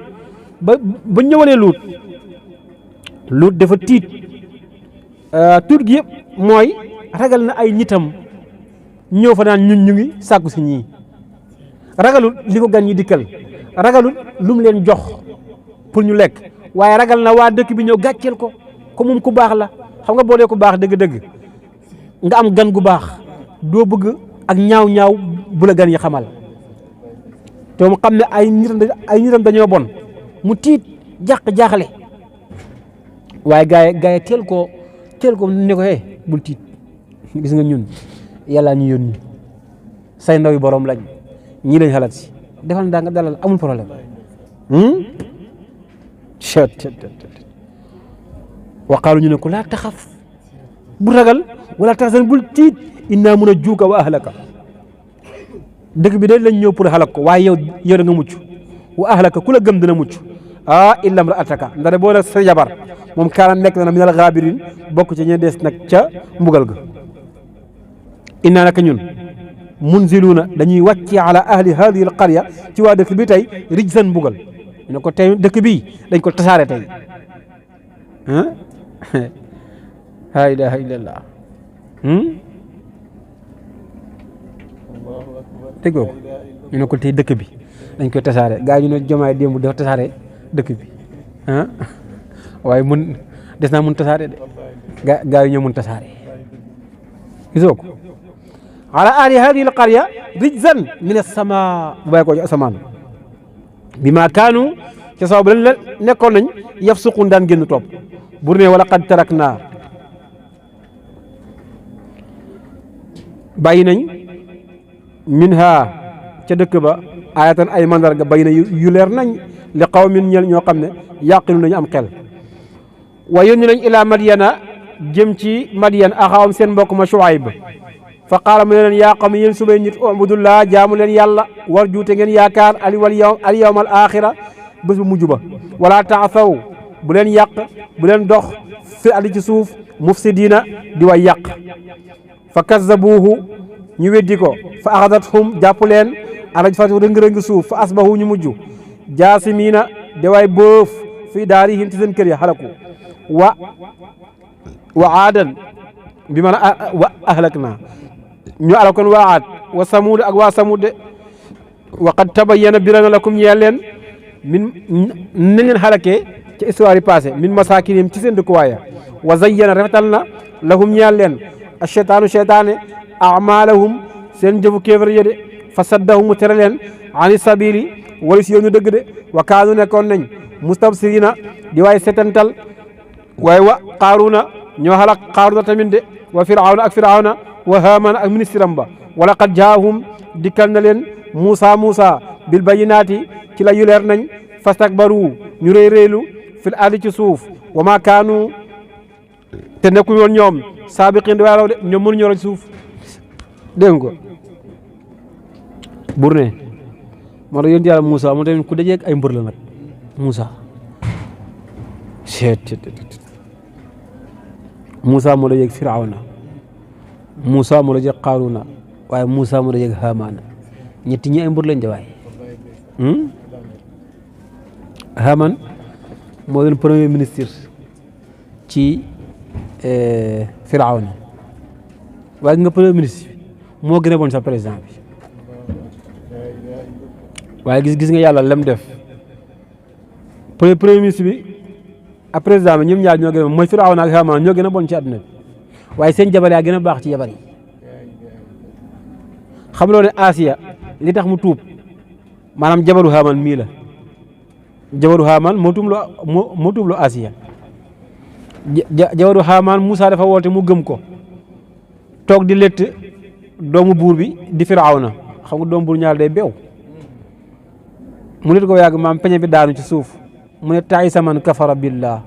ba ñëwalee luut dafa tiit tuut gi yëpp mooy ragal na ay nitam ñëw fa naan ñun ñu ngi sàkku si ñii ragalul li ko gan ñi dikkal ragalul lu mu leen jox pour ñu lekk waaye ragal na waa dëkk bi ñëw gàcceel ko moom ku baax la xam nga boo dee ku baax dëgg-dëgg nga am gan gu baax doo bëgg ak ñaaw bu la gan yi xamal te mu xam ne ay nitam dañoo bon mu tiit jaaxle waaye gaay teel ko ne ko bul tiit gis nga ñun yàlla ñu yónni say ndaw yi borom lañ ñii lañ xalaat si defal ndaa nga dalal amul problème wa qaalu ñu ne ko laa taxaf bu ragal wala taxsan bul tiit innaa mun a juuka wa ahlaka dëkk bi de lañ ñëw pour xalak ko waaye yow da nga mucc wa ahlaka ku la gëm dina mucc illam ra'ataka ndare boo la sa jabar moom kaana nekk na minal gaabirin bokk ci ñe des nag ca mbugal ga innaa naka ñun munziluuna dañuy wàcce ala ahli hadihi al qarya ci waa dëkk bi tey rijzan mbugal ñu ne ko tey dëkk bii dañ ko tasaare tey la ilaha illallah déggoo ko ñu ne ko tey dëkk bi dañ koy tasaare gaa yi ñu ne Jomaay démb dafa tasaare dëkk bi waaye des naa mun tasaare de gaa yi ñoo mun tasaare gisoo ko ala ahli hadihi al qarya rijzan min as-samaa bu bàyyi ko ci asamaan bi ma kaanu ca saw ba leen nekkoon nañ yafsuqun daan génn topp bur ne wala qad tarakna bàyyi nañ minha ca dëkk ba ayatan ay mandarga bàyyi na yu leer nañ li qawmin ñel ñoo xam ne yaqilu nañu am xel wa yónni nañ ila madyana jëm ci madyan axaawam seen mbokk ma Shuayb fa qaala mu ne leen yaa qawmi yéen sumay nit ubudullah jaamu leen yàlla war juute ngeen yaakaar al yawma al axira bés bu mujj ba wala taasaw bu leen yàq bu leen dox fi ali ci suuf mufsidiina di way yàq fa kazzabuuhu ñu weddi ko fa axadathum jàpp leen arajfatu rëng-rëng suuf fa asbahu ñu mujj jaasimiina di way boof fi daarihim ci seen kër ya xalaku wa aadan bi man wa ahlak naa ñu alakoon waa aad wa samuud ak waa samuud de wa qad tabayyana birana lakum ñeel leen min nañ leen xalakee ci histoire yi passé min masaakinihim ci seen dëkkuwaaya wa zayyana rafetal na lahum ñeel leen acheytaanu cheytaane amalahum seen jëfu kéefar ya de fa saddahum mu tere leen ani sabili wala si yoonu dëgg de wa kaanu nekkoon nañ mustabsirina di waay setantal waaye wa qaaruna ñoo xalak qaaruna tamit de wa firawna ak firawna wa haamana ak ministre am ba wala qad jaahum dikkal na leen Muusa bil bayinaati ci la yu leer nañ fastakbaru ñu rëy rëylu fil ardi ci suuf wa ma kaanu te nekkuñ woon ñoom saabiqiin di waaraw de ñoom mënuñu roñ suuf dégg nga ko bur ne moo tax yonent yàlla Muusa mu tamit ku dajeeg ay mbër la nag Muusa Muusa moo dajeeg Firawna Muusa moo dajeeg Qaaruna waaye Muusa moo dajeeg Haamaana ñetti ñi ay mbër lañ de waaye Haamaan moo doon premier ministre ci Firawna waaye nga premier ministre moo gën a bon sax président bi waaye gis nga yàlla lem def premier ministre bi ak président bi ñoom ñaar ñoo gën a mooy Firawna ak Haamaan ñoo gën a bon ci àdduna bi waaye seen jabar yaa gën a baax ci jabar yi xam loo ne Asiya li tax mu tuub maanaam jabaru Haamaan mii la jabaru Haamaan moo tuub lu Asiya jabaru Haamaan Muusa dafa woote mu gëm ko toog di lett doomu buur bi di Firawna xam nga doomu buur ñaar day beew mu nit ko yàgg maam peñe bi daanu ci suuf mu ne taisa man kafara billah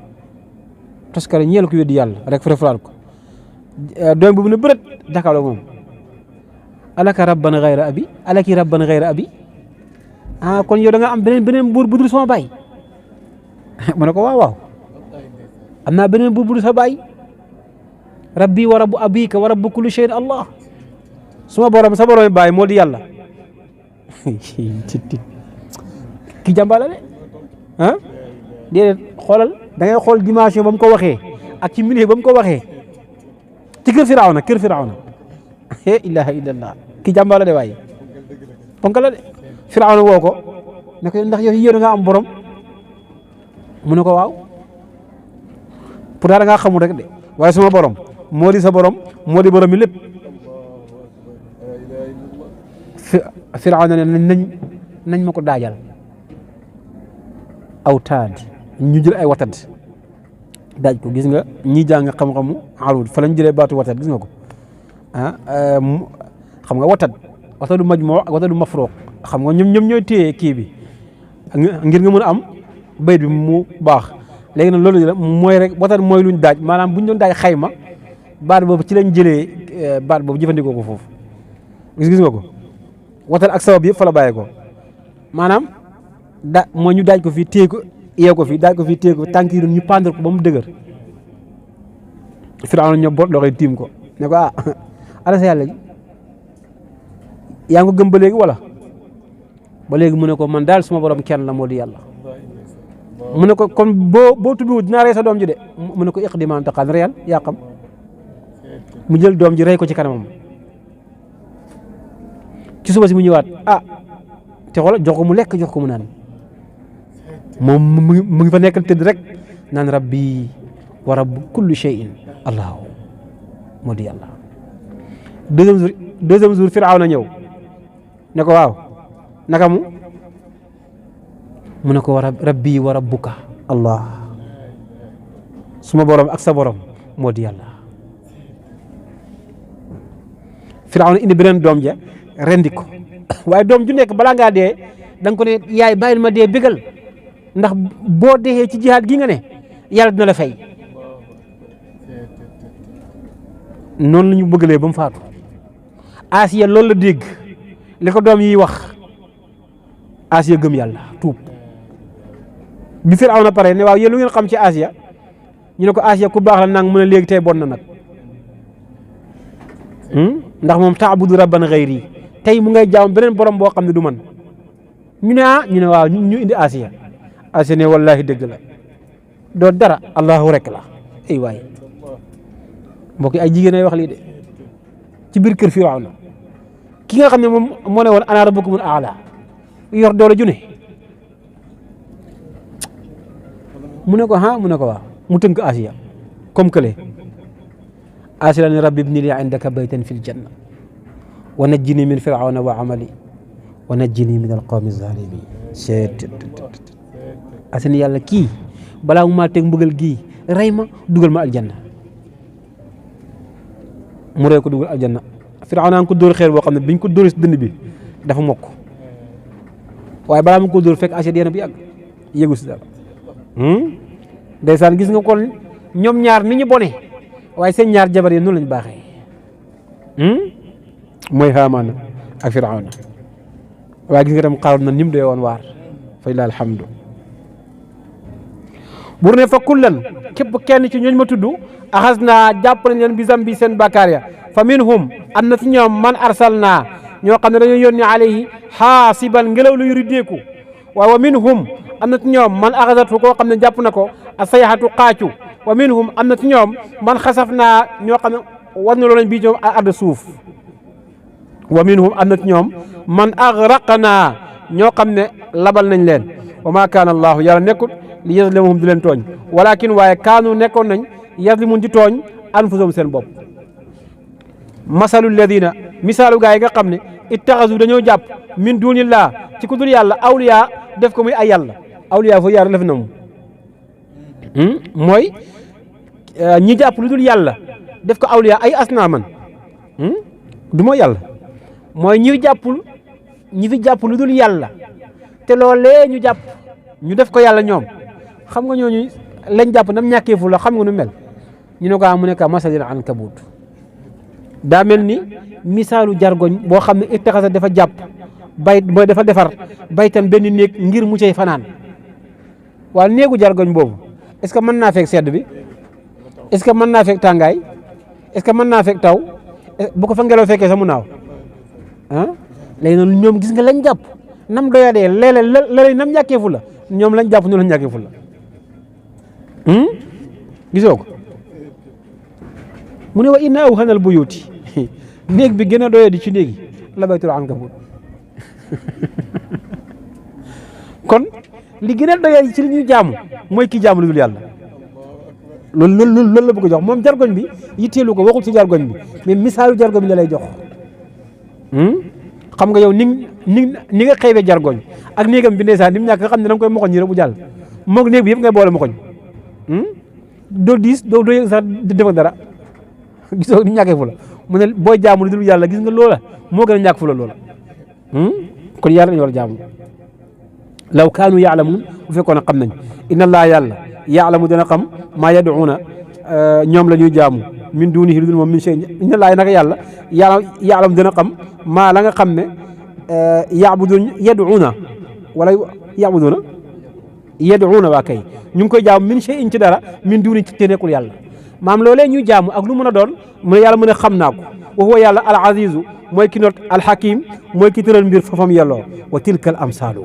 toskare ñeel ko weddi yàlla rek frefraat ko doom bu ne bërët jàkkaarloo moom alaka rabban ghayra abi alaki rabban ghayra abi ah kon yow da nga am beneen buur bu dul sama baay mu ne ko waaw am naa beneen buur bu dul sa baay rabbi wa rabbu abika wa rabbu kulli shay'in allah suma borom sa borom baay moo di yàlla ki jàmbala de ah déedéet xoolal da ngay xool dimension ba mu ko waxee ak ci milieu ba mu ko waxee ci kër Firawna ilaha illallah ki jàmbala de waaye ponk la de Firawna woo ko ne ko ndax yow yéen nga am borom mu ne ko waaw pourtant da ngaa xamul rek de waaye suma borom moo di sa borom moo di borom mi lépp Firawna ne nañ ma ko daajal aw taad ñu jël ay watad daaj ko gis nga ñi jàng xam-xamu arud fa lañ jëlee baatu watad gis nga ko xam nga watadu majmuu ak watadu mafruuq xam nga ñoom ñooy téye kii bi ngir nga mën a am bayt bi mu baax léegi nag loolu la mooy rek watad mooy luñ daaj maanaam buñ doon daaj xayma baat boobu ci lañ jëlee baat boobu jëfandikoo ko foofu gis nga ko watad ak sabab yëpp fa la bàyyee ko maanaam mooy ñu daaj ko fii téye ko yeew ko fii daaj ko fii téye ko tànk yi ñu pendre ko ba mu dëgër Firawna ñoo boot loxoy tiim ko ne ko ala sa yàlla ji yaa ngi ko gëm ba léegi wala ba léegi mu ne ko man daal suma borom kenn la moo di yàlla mu ne ko kon boo tubbiwut dinaa rey sa doom ji de mu ne ko iqdi maa anta qaad reyal yaa xam mu jël doom ji rey ko ci kanamam ci suba si mu ñëwaat te xoolal jox ko mu lekk jox ko mu naan moom mu ngi fa nekkal tëdd rek naan rabbi wa rabbu kulli shay'in allahu moo di yàlla deuxième jour Firawna ñëw ne ko waaw naka mu ne ko rabbi wa rabbuka allah suma borom ak sa borom moo di yàlla. Firawna indi beneen doom ja rendi ko waaye doom ju nekk balaa ngaa dee da nga ko ne yaay bàyyil ma dee bégal ndax boo dee ci jihaad gi nga ne yàlla dina la fay. noonu la ñu bëggalee ba mu faatu. Asiya loolu la dégg li ko doom yi wax Asiya gëm yàlla tuub bi Firawna pare ne waaw yéen lu ngeen xam ci Asiya ñu ne ko Asiya ku baax la nang mën a léegi tey bon na nag ndax moom taabudu rabban xayri tey mu ngay jaam beneen borom boo xam ne du man ñu ne ñu ne waaw ñu indi Asiya ne wallahi dëgg la doo dara allahu rek la ay waay mbokk ay jigéen ay wax lii de ci biir kër Firawna ki nga xam ne moom moo ne woon ana rabbukumul aala yor doole ju ne mu ne ko mu ne ko waaw mu tënk Asiya comme que Asiya ne rabbi ibni li indaka baytan fil janna wa najjini min firawna wa amali wa najjini min alqawmi zalimin. Asiya ne yàlla kii balaa mu maa teg mbugal gii rey ma dugal ma aljanna mu rey ko dugal aljanna. Firawna ko dóor xeer boo xam ne biñ ko dóor si dënn bi dafa mokk waaye balaa mu ko dóor fekk Asiya dee na bi yàgg yëgu si dara. ndeysaan gis nga kon ñoom ñaar ni ñu bone waaye seen ñaar jabar yi noonu lañu baaxee mooy Haamaana ak Firawna waaye gis nga tam Qaaruuna ni mu doy woon waar fa lillahi alhamdu. bur ne fa kullan képp kenn ci ñooñ ma tudd axas naa jàpp nañ leen bi zambi seen bàkkaar ya fa minhum am na ci ñoom man arsalnaa ñoo xam ne dañoo yónni alayhi xaasiban ngelaw luy riddeeku waaye wa minhum am na ci ñoom man axasatu koo xam ne jàpp na ko a sayxatu xaacu wa minhum am na ci ñoom man xasaf naa ñoo xam ne war na loolañ bii ñoom arda suuf wa minhum am na ci ñoom man agraqnaa ñoo xam ne labal nañ leen wa ma kaana allahu yàlla nekkul li yazlimuhum di leen tooñ walakin waaye kaanu nekkoon nañ yazlimun di tooñ anfusahum seen bopp. masalu alladina misaalu gaa yi nga xam ne ittaxasu dañoo jàpp min dunillah ci ku dul yàlla awliya def ko muy ay yàlla awliya foofu yàlla def na mu mooy ñi jàpp lu dul yàlla def ko awliya ay asnaaman du mooy yàlla mooy ñi fi jàpp lu dul yàlla te loolee ñu jàpp ñu def ko yàlla ñoom xam nga ñooñu lañ jàpp nam ñàkkee fu la xam nga nu mel ñu ne ko mu nekk masalil ankabut daa mel ni misaalu jargoñ boo xam ne ittaxasa dafa jàpp mooy dafa defar baytan benn néeg ngir mu cay fanaan waaw néegu jargoñ boobu est-ce que mën naa fekk sedd bi est-ce que mën naa fekk tàngaay est-ce que mën naa fekk taw bu ko fa ngelaw fekkee sa mu naaw léegi noonu ñoom gis nga lañ jàpp nam doyadee léeg-léeg nam ñàkkee fu la ñoom lañ jàpp noonu lañ ñàkkee fu la gisoo ko mu ne wa inna awhanal buyuti néeg bi gën a doyadi ci néegi la baytul ankabut kon li gën a doyadi ci li ñuy jaamu mooy ki jaamu lu dul yàlla loolu la bëgg a jox moom jargoñ bi yitteelu ko waxul ci jargoñ bi mais misaalu jargoñ bi la lay jox xam nga yow ni nga xeebee jargoñ ak néegam bi ndeysaan ni mu ñàkk nga xam ne da nga koy moxoñ ñi rek bu jàll moog néeg bi yëpp ngay boole moxoñ doo diis doo yëg sax def ak dara gisoo ni ñàkkee fu la mu ne booy jaamu lu dul yàlla gis nga loola moo gën a ñàkk fu la loola kon yàlla dañu war a jaamu law kaanu yaalamuun bu fekkoon a xam nañ inna allah yàlla yaalamu dana xam maa yaduuna ñoom la ñuy jaamu min dunihi lu dul moom min shay inna allah naka yàlla yaalamu dana xam maa la nga xam ne yaduuna wala yaduuna waa kay ñu ngi koy jaamu min shay in ci dara min duni ci te nekkul yàlla maam loolee ñuy jaamu ak lu mën a doon mu ne yàlla mën a xam naa ko wa huwa yàlla al azizu mooy ki not al hakim mooy ki tëral mbir fafam yelloo wa tilkal amsaalu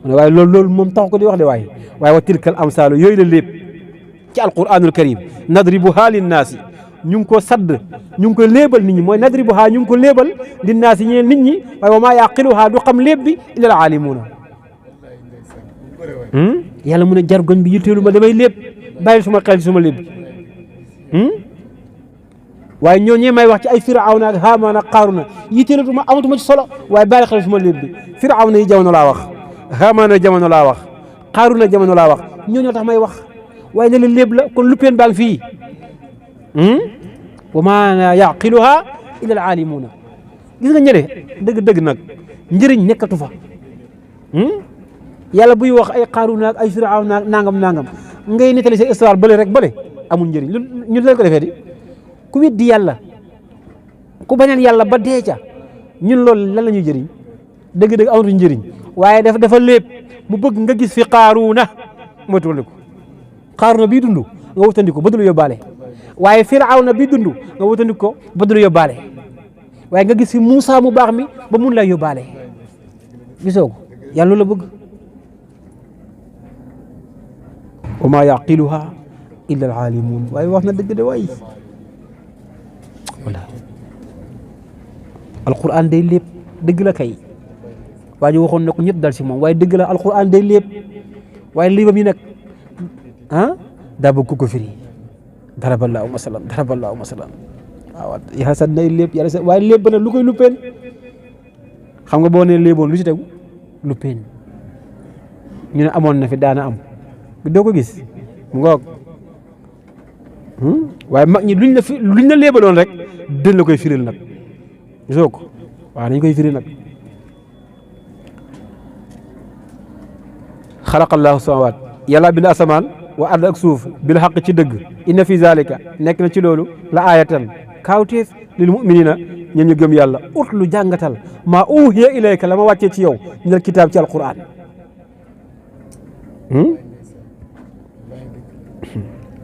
mu ne waaye loolu moom tax ko di wax de waaye wa tilkal amsaalu yooyu la lépp ci alquranul karim nadribuha linnaasi ñu ngi ko sadd ñu ngi ko léebal nit ñi mooy nadribuha ñu ngi ko léebal linnaasi ñeel nit ñi waaye wa maa yaqiluha du xam léeb bi illa al aalimuuna yàlla mu ne jargoñ bi yitteelu ma damay léeb bàyyi suma xel suma léeb waaye ñooñee may wax ci ay firawna ak haamaana ak qaaruna yitteelatuma amatuma ci solo waaye bàyyi xel suma léeb bi firawna yi jamono laa wax haamaana jamono laa wax qaaruna jamono laa wax ñooñoo tax may wax waaye ne la léeb la kon luppeen baa ngi fii wa maa yaqiluha illa al aalimuuna gis nga ñële dëgg-dëgg nag njëriñ nekkatu fa yàlla buy wax ay qaaruna ak ay firawna ak nangam ngay nettali seen histoire bële rek bële amul njëriñ ñun leen ko defee di ku weddi yàlla ku bañal yàlla ba dee ca ñun loolu lan la ñuy jëriñ dëgg-dëgg amatuñ njëriñ waaye dafa lépp mu bëgg nga gis fi qaaruna moytuwuliku qaaruna bii dund nga wutandiku ba du la yóbbaale waaye firawna bii dund nga wutandiku ko ba du la yóbbaale waaye nga gis fi Muusa mu baax mi ba mun la yóbbaale gisoo ko yàlla la bëgg wa maa yaqiluha illa al aalimuun waaye wax na dëgg de waay wala alquran day lépp dëgg la kay waa ji waxoon na ko ñëpp dal si moom waaye dëgg la alquran day lépp waaye léebam yi nag daa bëgg ku ko firi daraballaahu masalan waaw yàlla sax nay lépp yàlla sax waaye lépp ba nag lu koy luppeen xam nga boo nee léeboon lu ci tegu luppeen ñu ne amoon na fi daana am doo ko gis mu ngoog waaye mag ñi luñ la léebaloon rek dën la koy firil nag gisoo ko waaw dañ koy firil nag xalaqallaahu samaawaat yàlla bind asamaan wa ard ak suuf bil xaq ci dëgg inna fi zalika nekk na ci loolu la aayatan kaawteef lil muminina ñen ñu gëm yàlla ut lu jàngatal maa uhiya ilayka la ma wàccee ci yow minal kitaab ci alquran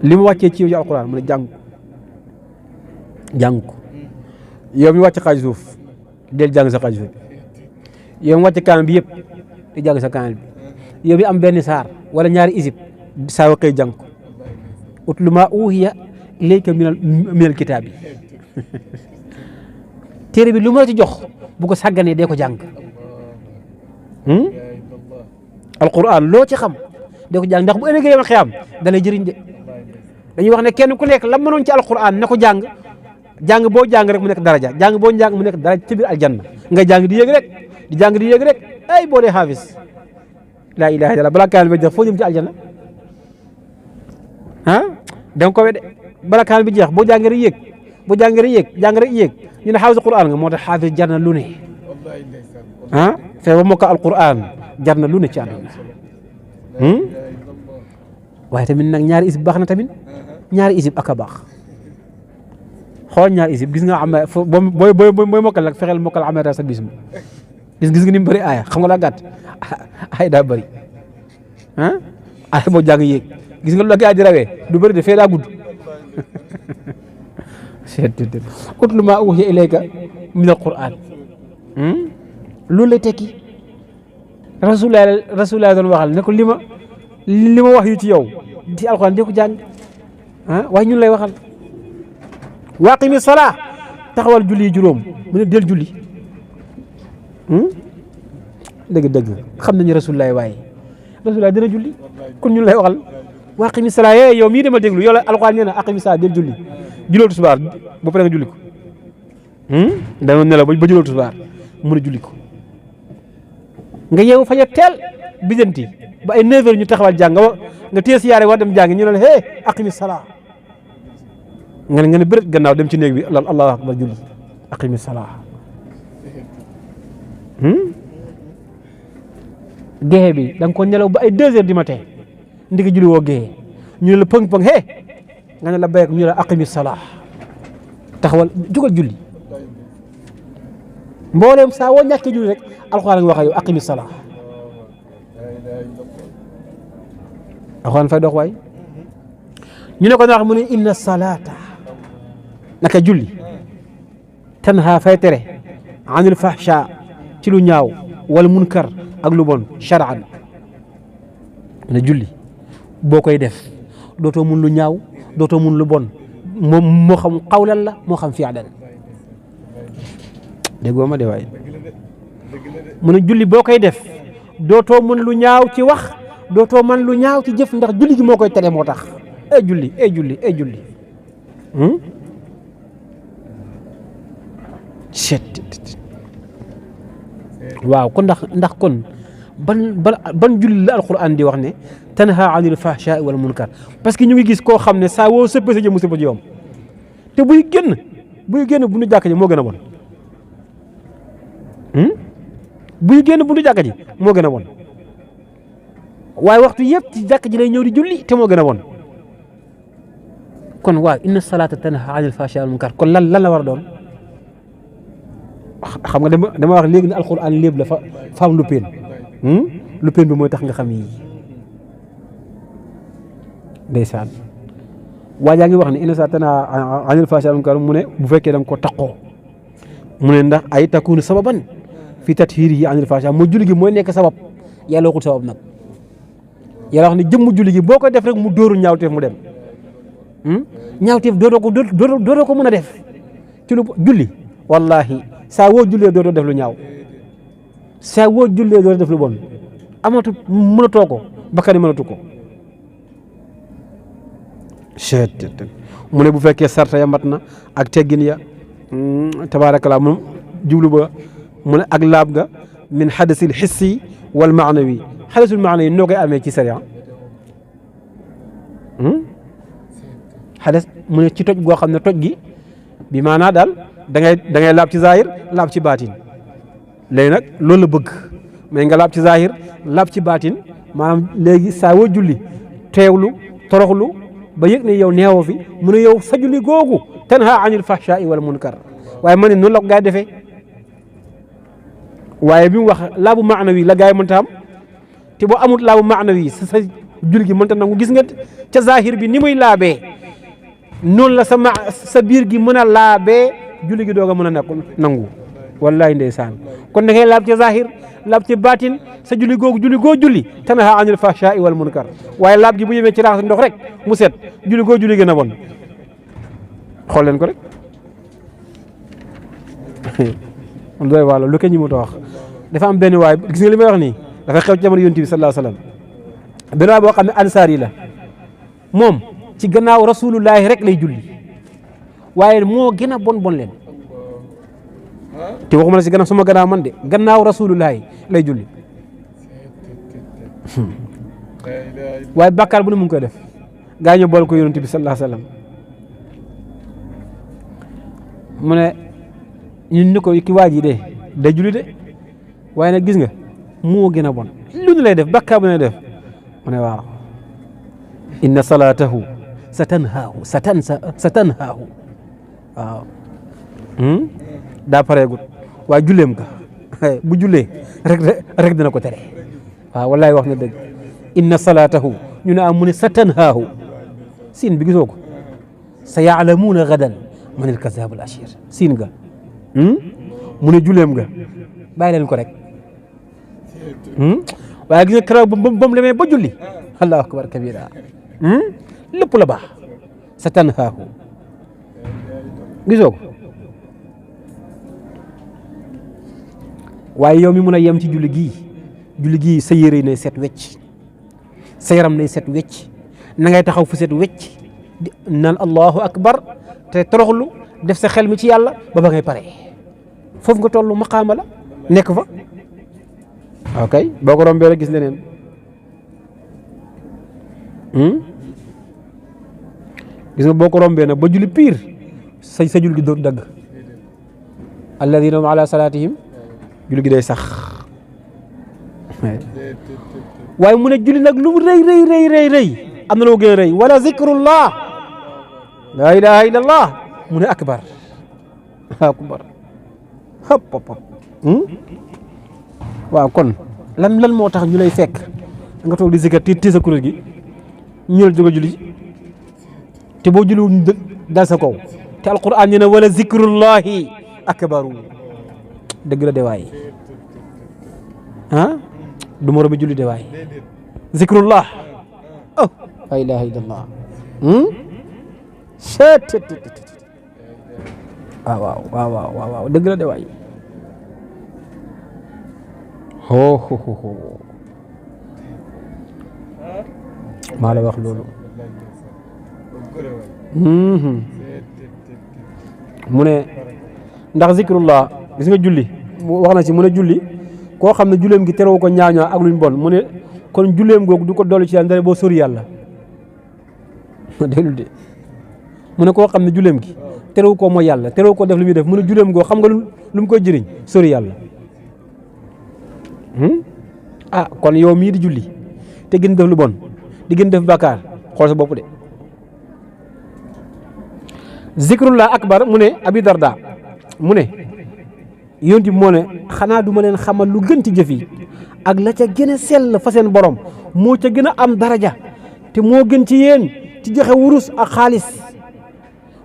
li ma wàccee ci yow ci alquran mu ne jàng ko yow mi wàcc xaaj suuf del jàng sa xaaj suuf yow mi wàcc kaan bi yëpp di jàng sa kaan bi yow mi am benn saar wala ñaari isib saa waqee jàng ko ut lu maa uhiya ilayka minal kitaab bi téere bi lu ma la ci jox bu ko sàgganee dee ko jàng alquran loo ci xam dee ko jàng ndax bu ëllëgee yomal xiyaam da lay jëriñ de dañuy wax ne kenn ku nekk la mënoon ci alquran ne ko jàng boo jàng rek mu nekk daraja jàng boo jàng mu nekk daraja ci biir aljanna nga jàng di yéeg rek di jàng di yéeg rek ay boo dee xaafis laa ilaha illallah balaa kaan bi jeex foo jëm ci aljanna danga ko we de balaa kaan bi jeex boo jàngee rek yéeg boo jàngee rek yéeg jàng rek yéeg ñu ne xaafis quran nga moo tax xaafis jar na lu ne fee ba mokka alquran jar na lu ne ci àdduna waaye tamit nag ñaari isib baax na tamit ñaari isib ak a baax xool ñaari isib gis nga am booy mokkal nag fexeel mokkal amee sa bism gis nga ni mu bëri aaya xam nga laa gàtt ay daa bëri ay boo jàng yéeg gis nga lu la gaa di rawee du bëri de fee daa gudd utlu maa uhiya ilayka min alquran loolu lay tekki rasulullah doon waxal ne ko li ma wax yu ci yow ci alquran de ko jàng waaye ñun lay waxal waaqimi salaa taxawal julli juróom mu ne del julli dëgg xam nañu rasulullah waaye rasulullah dina julli kon ñun lay waxal waaqimi salaa yow mii dama déglu yow la alquran nee na aqimi salaa del julli julloo tisbaar ba pare nga julli ko dama nelaw ba julloo tisbaar mën a julli ko nga yeewu fajar teel bijanti ba ay 9 heures ñu taxawal jàng nga téye si yaare war dem jàng ñu ne la aqimi salaa nga ne bërët gannaaw dem ci néeg bi allahu akbar julli aqimi salaa géexe bi da nga ko nelaw ba ay 2 heures du matin ndiki julli woo géexe ñu ne la pëng nga ne la béyek ñu ne la aqimi salaa taxawal jugal julli mbooleem saa woo ñàkkee julli rek alxuraan nga wax ak yow aqimi salaa alxuraan fay dox waay ñu ne ko wax mu ne inna salaata naka julli tanha fay tere anil fahsha ci lu ñaaw wala munkar ak lu bon shar'an ne julli boo koy def dootoo mun lu ñaaw dootoo mun lu bon moo xam xawlan la moo xam fi'lan déggoo ma de waay mu ne julli boo koy def dootoo mën lu ñaaw ci wax dootoo mën lu ñaaw ci jëf ndax julli gi moo koy tere moo tax julli julli waaw kon ndax kon ban julli la alquran di wax ne tanha anil fahsha'i wal munkar parce que ñu ngi gis koo xam ne saa woo sëppe sa jëm mu sëpp ci yoom te buy génn bu nu jàkk ji moo gën a bon buy génn bu nu jàkk ji moo gën a bon waaye waxtu yëpp ci jàkk ji lay ñëw di julli te moo gën a bon kon waaw inna salata tanha anil fahsha'i wal munkar kon lan la war a doon xam nga dama wax léegi ne alquran léeb la fa am lu peen bi mooy tax nga xam yi ndeysaan waajaa ngi wax ne inna salata tanha anil fahsha'i wal munkar mu ne bu fekkee da nga ko taqoo mu ne ndax ay takunu sababan fi tathirihi anil fahsha mooy julli gi mooy nekk sabab yàlla waxul sabab nag yàlla wax ne jëmm julli gi boo ko def rek mu dóoru ñaawteef mu dem ñaawteef dootoo ko mën a def ci lu julli wallahi saa woo jullee dootoo def lu ñaaw saa woo jullee dootoo def lu bon amatu mënatoo ko bakkani mënatu ko mu ne bu fekkee sarta ya mat na ak teggin ya tabaarakallaa moom jublu ba mu ne ak laab ga min xadasil xissi wal maanawi xadasul maanawi noo koy amee ci sariya xadas mu ne ci toj goo xam ne toj gi bi maanaa daal da ngay laab ci zahir laab ci baatin léegi nag loolu la bëgg mais nga laab ci zahir laab ci baatin maanaam léegi saa woo julli teewlu toroxlu ba yëg ne yow neewoo fi mu ne yow sa julli googu tanha anil fahsha'i wal munkar waaye ma ne noonu la ko gaa yi defee waaye bi mu wax laabu maanawi la gaa yi mënta am te boo amut laabu maanawi sa julli gi mënta nangu gis nga ca zahir bi ni muy laabee noonu la sa biir gi mën a laabee julli gi doog a mën a nangu wallahi ndeysaan kon da ngay laab ci zahir laab ci baatin sa julli googu julli tanha anil fahsha'i wal munkar waaye laab gi bu yemee ci raxas ndox rek mu set julli gën a bon xool leen ko rek doy wàlla lu ko ñi mu ta wax dafa am benn waay gis nga li may wax nii dafa xew ci jamono yonent bi sallallahu alayhi wasallam benn waay boo xam ne ansaar yi la moom ci gannaaw rasulullahi rek lay julli waaye moo gën a bon leen te waxuma la si suma gannaaw man de gannaaw rasulullahi lay julli waaye bàkkaar bu ne mu ngi koy def gaa ñu bool ko yonent bi sallallahu alayhi wasallam mu ne ñun ñu ko ki waa ji de day julli de waaye nag gis nga moo gën a bon lu ñu lay def bàkkaar bu ne def mu ne waaw inna salatahu satanhaahu waaw daa pareegut waaye julleem ka bu jullee rek dina ko tere waaw wallahi wax na dëgg inna salatahu ñu ne am mu ne satanhaahu siin bi gisoo ko sa yaalamuuna gadan man il kazaab al ashir siin nga mu ne julleem nga bàyyi leen ko rek waaye gis nga keroog ba mu demee ba julli allahu akbar kabira lépp la baax sa tanhaahu gisoo ko waaye yow mi mun a yem ci julli gii sa yére nay set wecc sa yaram nay set wecc na ngay taxaw fu set wecc naan allahu akbar te toroxlu def sa xel mi ci yàlla ba ngay pare foofu nga tollu maqaama la nekk fa ok boo ko rombee rek gis leneen gis nga boo ko rombee nag ba julli piir sa julli gi doon dagg alladina hum ala salatihim julli gi day sax waaye mu ne julli nag lu mu rëy am na loo gën a rëy wala zikrullah la ilaha illallah mu ne akbar hop waaw kon lan moo tax ñu lay fekk nga toog di zikar ti sa kuréel gi ñu la jóg a julli te boo julliwul dal sa kaw te alquran ñu ne wala zikrullahi akbaru dëgg la de waay du moro bi julli de waay zikrullah la ilaha illallah waaw dëgg la de waay ho maa la wax loolu mu ne ndax zikrullah gis nga julli wax na ci mu ne julli koo xam ne julleem gi terewu ko ñaaw ak luñ bon mu ne kon julleem googu du ko dolli ci yàlla ndare boo sori yàlla déglu de mu ne koo xam ne julleem gi terewu ko mooy yàlla terewu ko def lu muy def mu ne julleem goo xam nga lu mu koy jëriñ sori yàlla kon yow mii di julli te gën def lu bon di gën def bàkkaar xool sa bopp de zikrullah akbar mu ne abi darda mu ne yonti moo ne xanaa duma leen xamal lu gën ci jëf yi ak la ca gën a sell fa seen borom moo ca gën a am daraja te moo gën ci yéen ci joxe wurus ak xaalis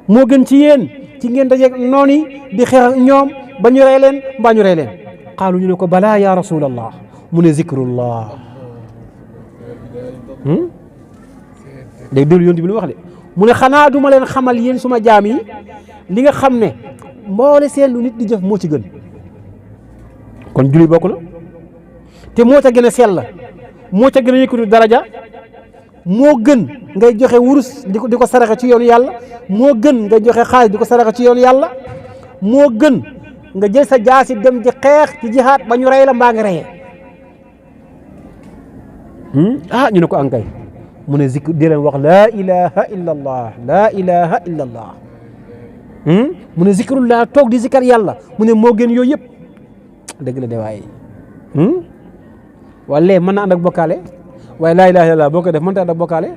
moo gën ci yéen ci ngeen dajeeg noon yi di xeex ak ñoom ba ñu rey leen mbaa ñu rey leen xaalu ñu ne ko balaa ya rasulallah mu ne zikrullah dégg déglu yonti bi lu wax de mu ne xanaa duma leen xamal yéen suma jaam yi li nga xam ne mboole seen lu nit di jëf moo ci gën kon julli bokk na te moo ca gën a sell moo ca gën a yëkkatu daraja moo gën ngay joxe wurus di ko saraxe ci yoonu yàlla moo gën nga joxe xaalis di ko saraxe ci yoonu yàlla moo gën nga jël sa jaasi dem di xeex ci jihaat ba ñu rey la mbaa nga reyee ñu ne ko ankay mu ne zikr di leen wax laa ilaha illa allah laa ilaha illa allah mu ne zikrullah toog di zikar yàlla mu ne moo gën yooyu yëpp dëgg la de waaye wala mën na ànd ak bokkaale waaye laa ilaha illallah boo ko def mënta ànd ak bokkaale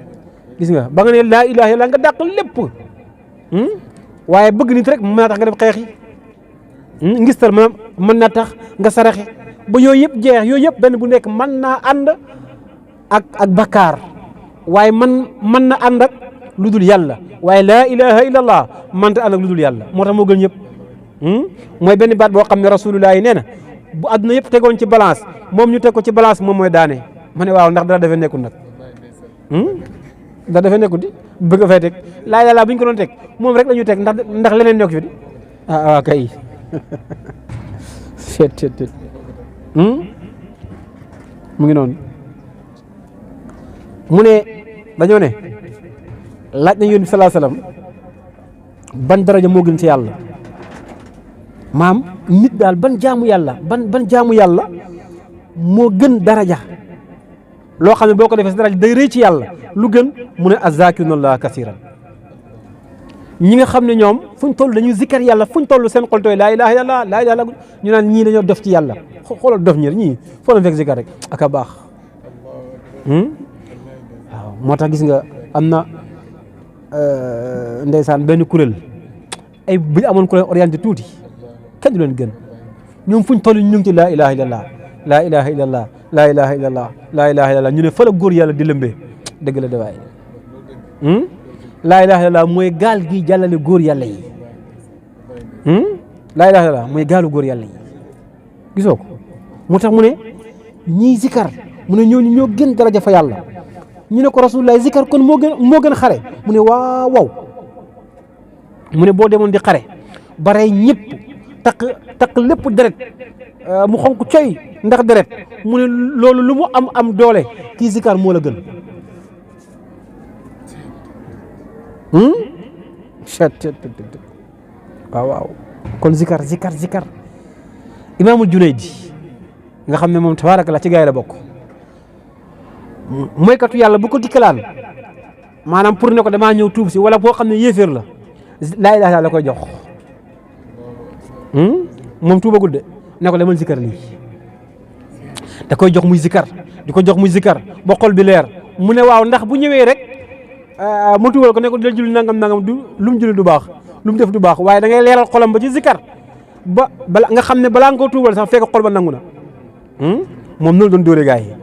gis nga ba nga ne laa ilaha illallah nga dàq lépp waaye bëgg nit rek mën naa tax nga def xeex yi ngistal mën naa tax nga saraxe ba yooyu yëpp jeex yooyu yëpp benn bu nekk mën naa ànd ak bakkaar waaye mën na ànd ak lu dul yàlla waaye laa ilaha illallah mënta ànd ak lu dul yàlla moo tax moo gën ñëpp mooy benn baat boo xam ne rasulullah yi nee na bu àdduna yëpp tegoon ci balance moom ñu teg ko ci balance moom mooy daane ma ne waaw ndax dara dafay nekkul nag dara dafay nekkul di bëgg a fay teg laa yàlla bu ñu ko doon teg moom rek la ñuy teg ndax leneen nekk fi di waaw kay seet mu ngi noonu mu ne dañoo ne laaj na yonent bi sallallahu alayhi wasallam ban daraja moo gën ci yàlla maam nit daal ban jaamu yàlla moo gën daraja loo xam ne boo ko defee si daraja day rëy ci yàlla lu gën mu ne azakirunallah kasiran ñi nga xam ne ñoom fuñ toll dañuy zikkar yàlla fuñ toll seen xol tooy laa ilaha illallah laa ilaha ñu naan ñii dañoo def ci yàlla xoolal def ñii foo leen fekk zikkar rek ak a baax waaw moo tax gis nga am na ndeysaan benn kuréel ay bu ñu amoon kuréel orienté tuuti kenn du leen gën ñoom fuñ toll ñu ngi ci laa ilaha illallah laa ilaha illallah laa ilaha illallah laa ilaha illallah ñu ne fa la góor yàlla di lëmbee dëgg la dewaay laa ilaha illallah mooy gaal gi jàllale góor yàlla yi laa ilaha illallah mooy gaalu góor yàlla yi gisoo ko moo tax mu ne ñii zikar mu ne ñooñu ñoo gën daraja fa yàlla ñu ne ko rasulullah zikar kon moo gën xare mu ne waaw waaw mu ne boo demoon di xare ba rey ñëpp takk lépp deret mu xonk coy ndax deret mu ne loolu lu mu am doole kii zikar moo la gën waaw kon zikar imaamul Junaydi nga xam ne moom tabaaraka la ci gaay la bokk mooykatu yàlla bu ko dikkalaan maanaam pour ne ko damaa ñëw tuub si wala boo xam ne yéeféer la laa ilaaha la koy jox moom tuubagul de ne ko demal zikar lii da koy jox muy zikar di ko jox muy zikar ba xol bi leer mu ne waaw ndax bu ñëwee rek mu tuubal ko ne ko del julli nangam lu mu julli du baax lu mu def du baax waaye da ngay leeral xolam ba ci zikar ba bala nga xam ne balaa nga ko tuubal sax fekk xol ba nangu na moom noonu doon dóore gaa yi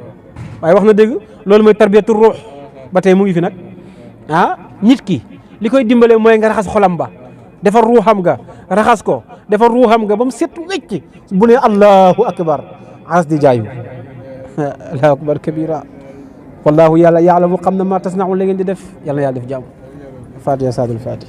waaye wax na dëgg loolu mooy tarbiyatu ruux ba tey mu ngi fi nag nit ki li koy dimbale mooy nga raxas xolam ba defar ruuxam ga raxas ko defar ruuxam ga ba mu set wecc bu ne allahu akbar as di jaayu allahu akbar kabira wallahu yàlla yaalamu xam na ma tasnaun la ngeen di def yàlla na yàlla def jàmm fatiha saadul fatih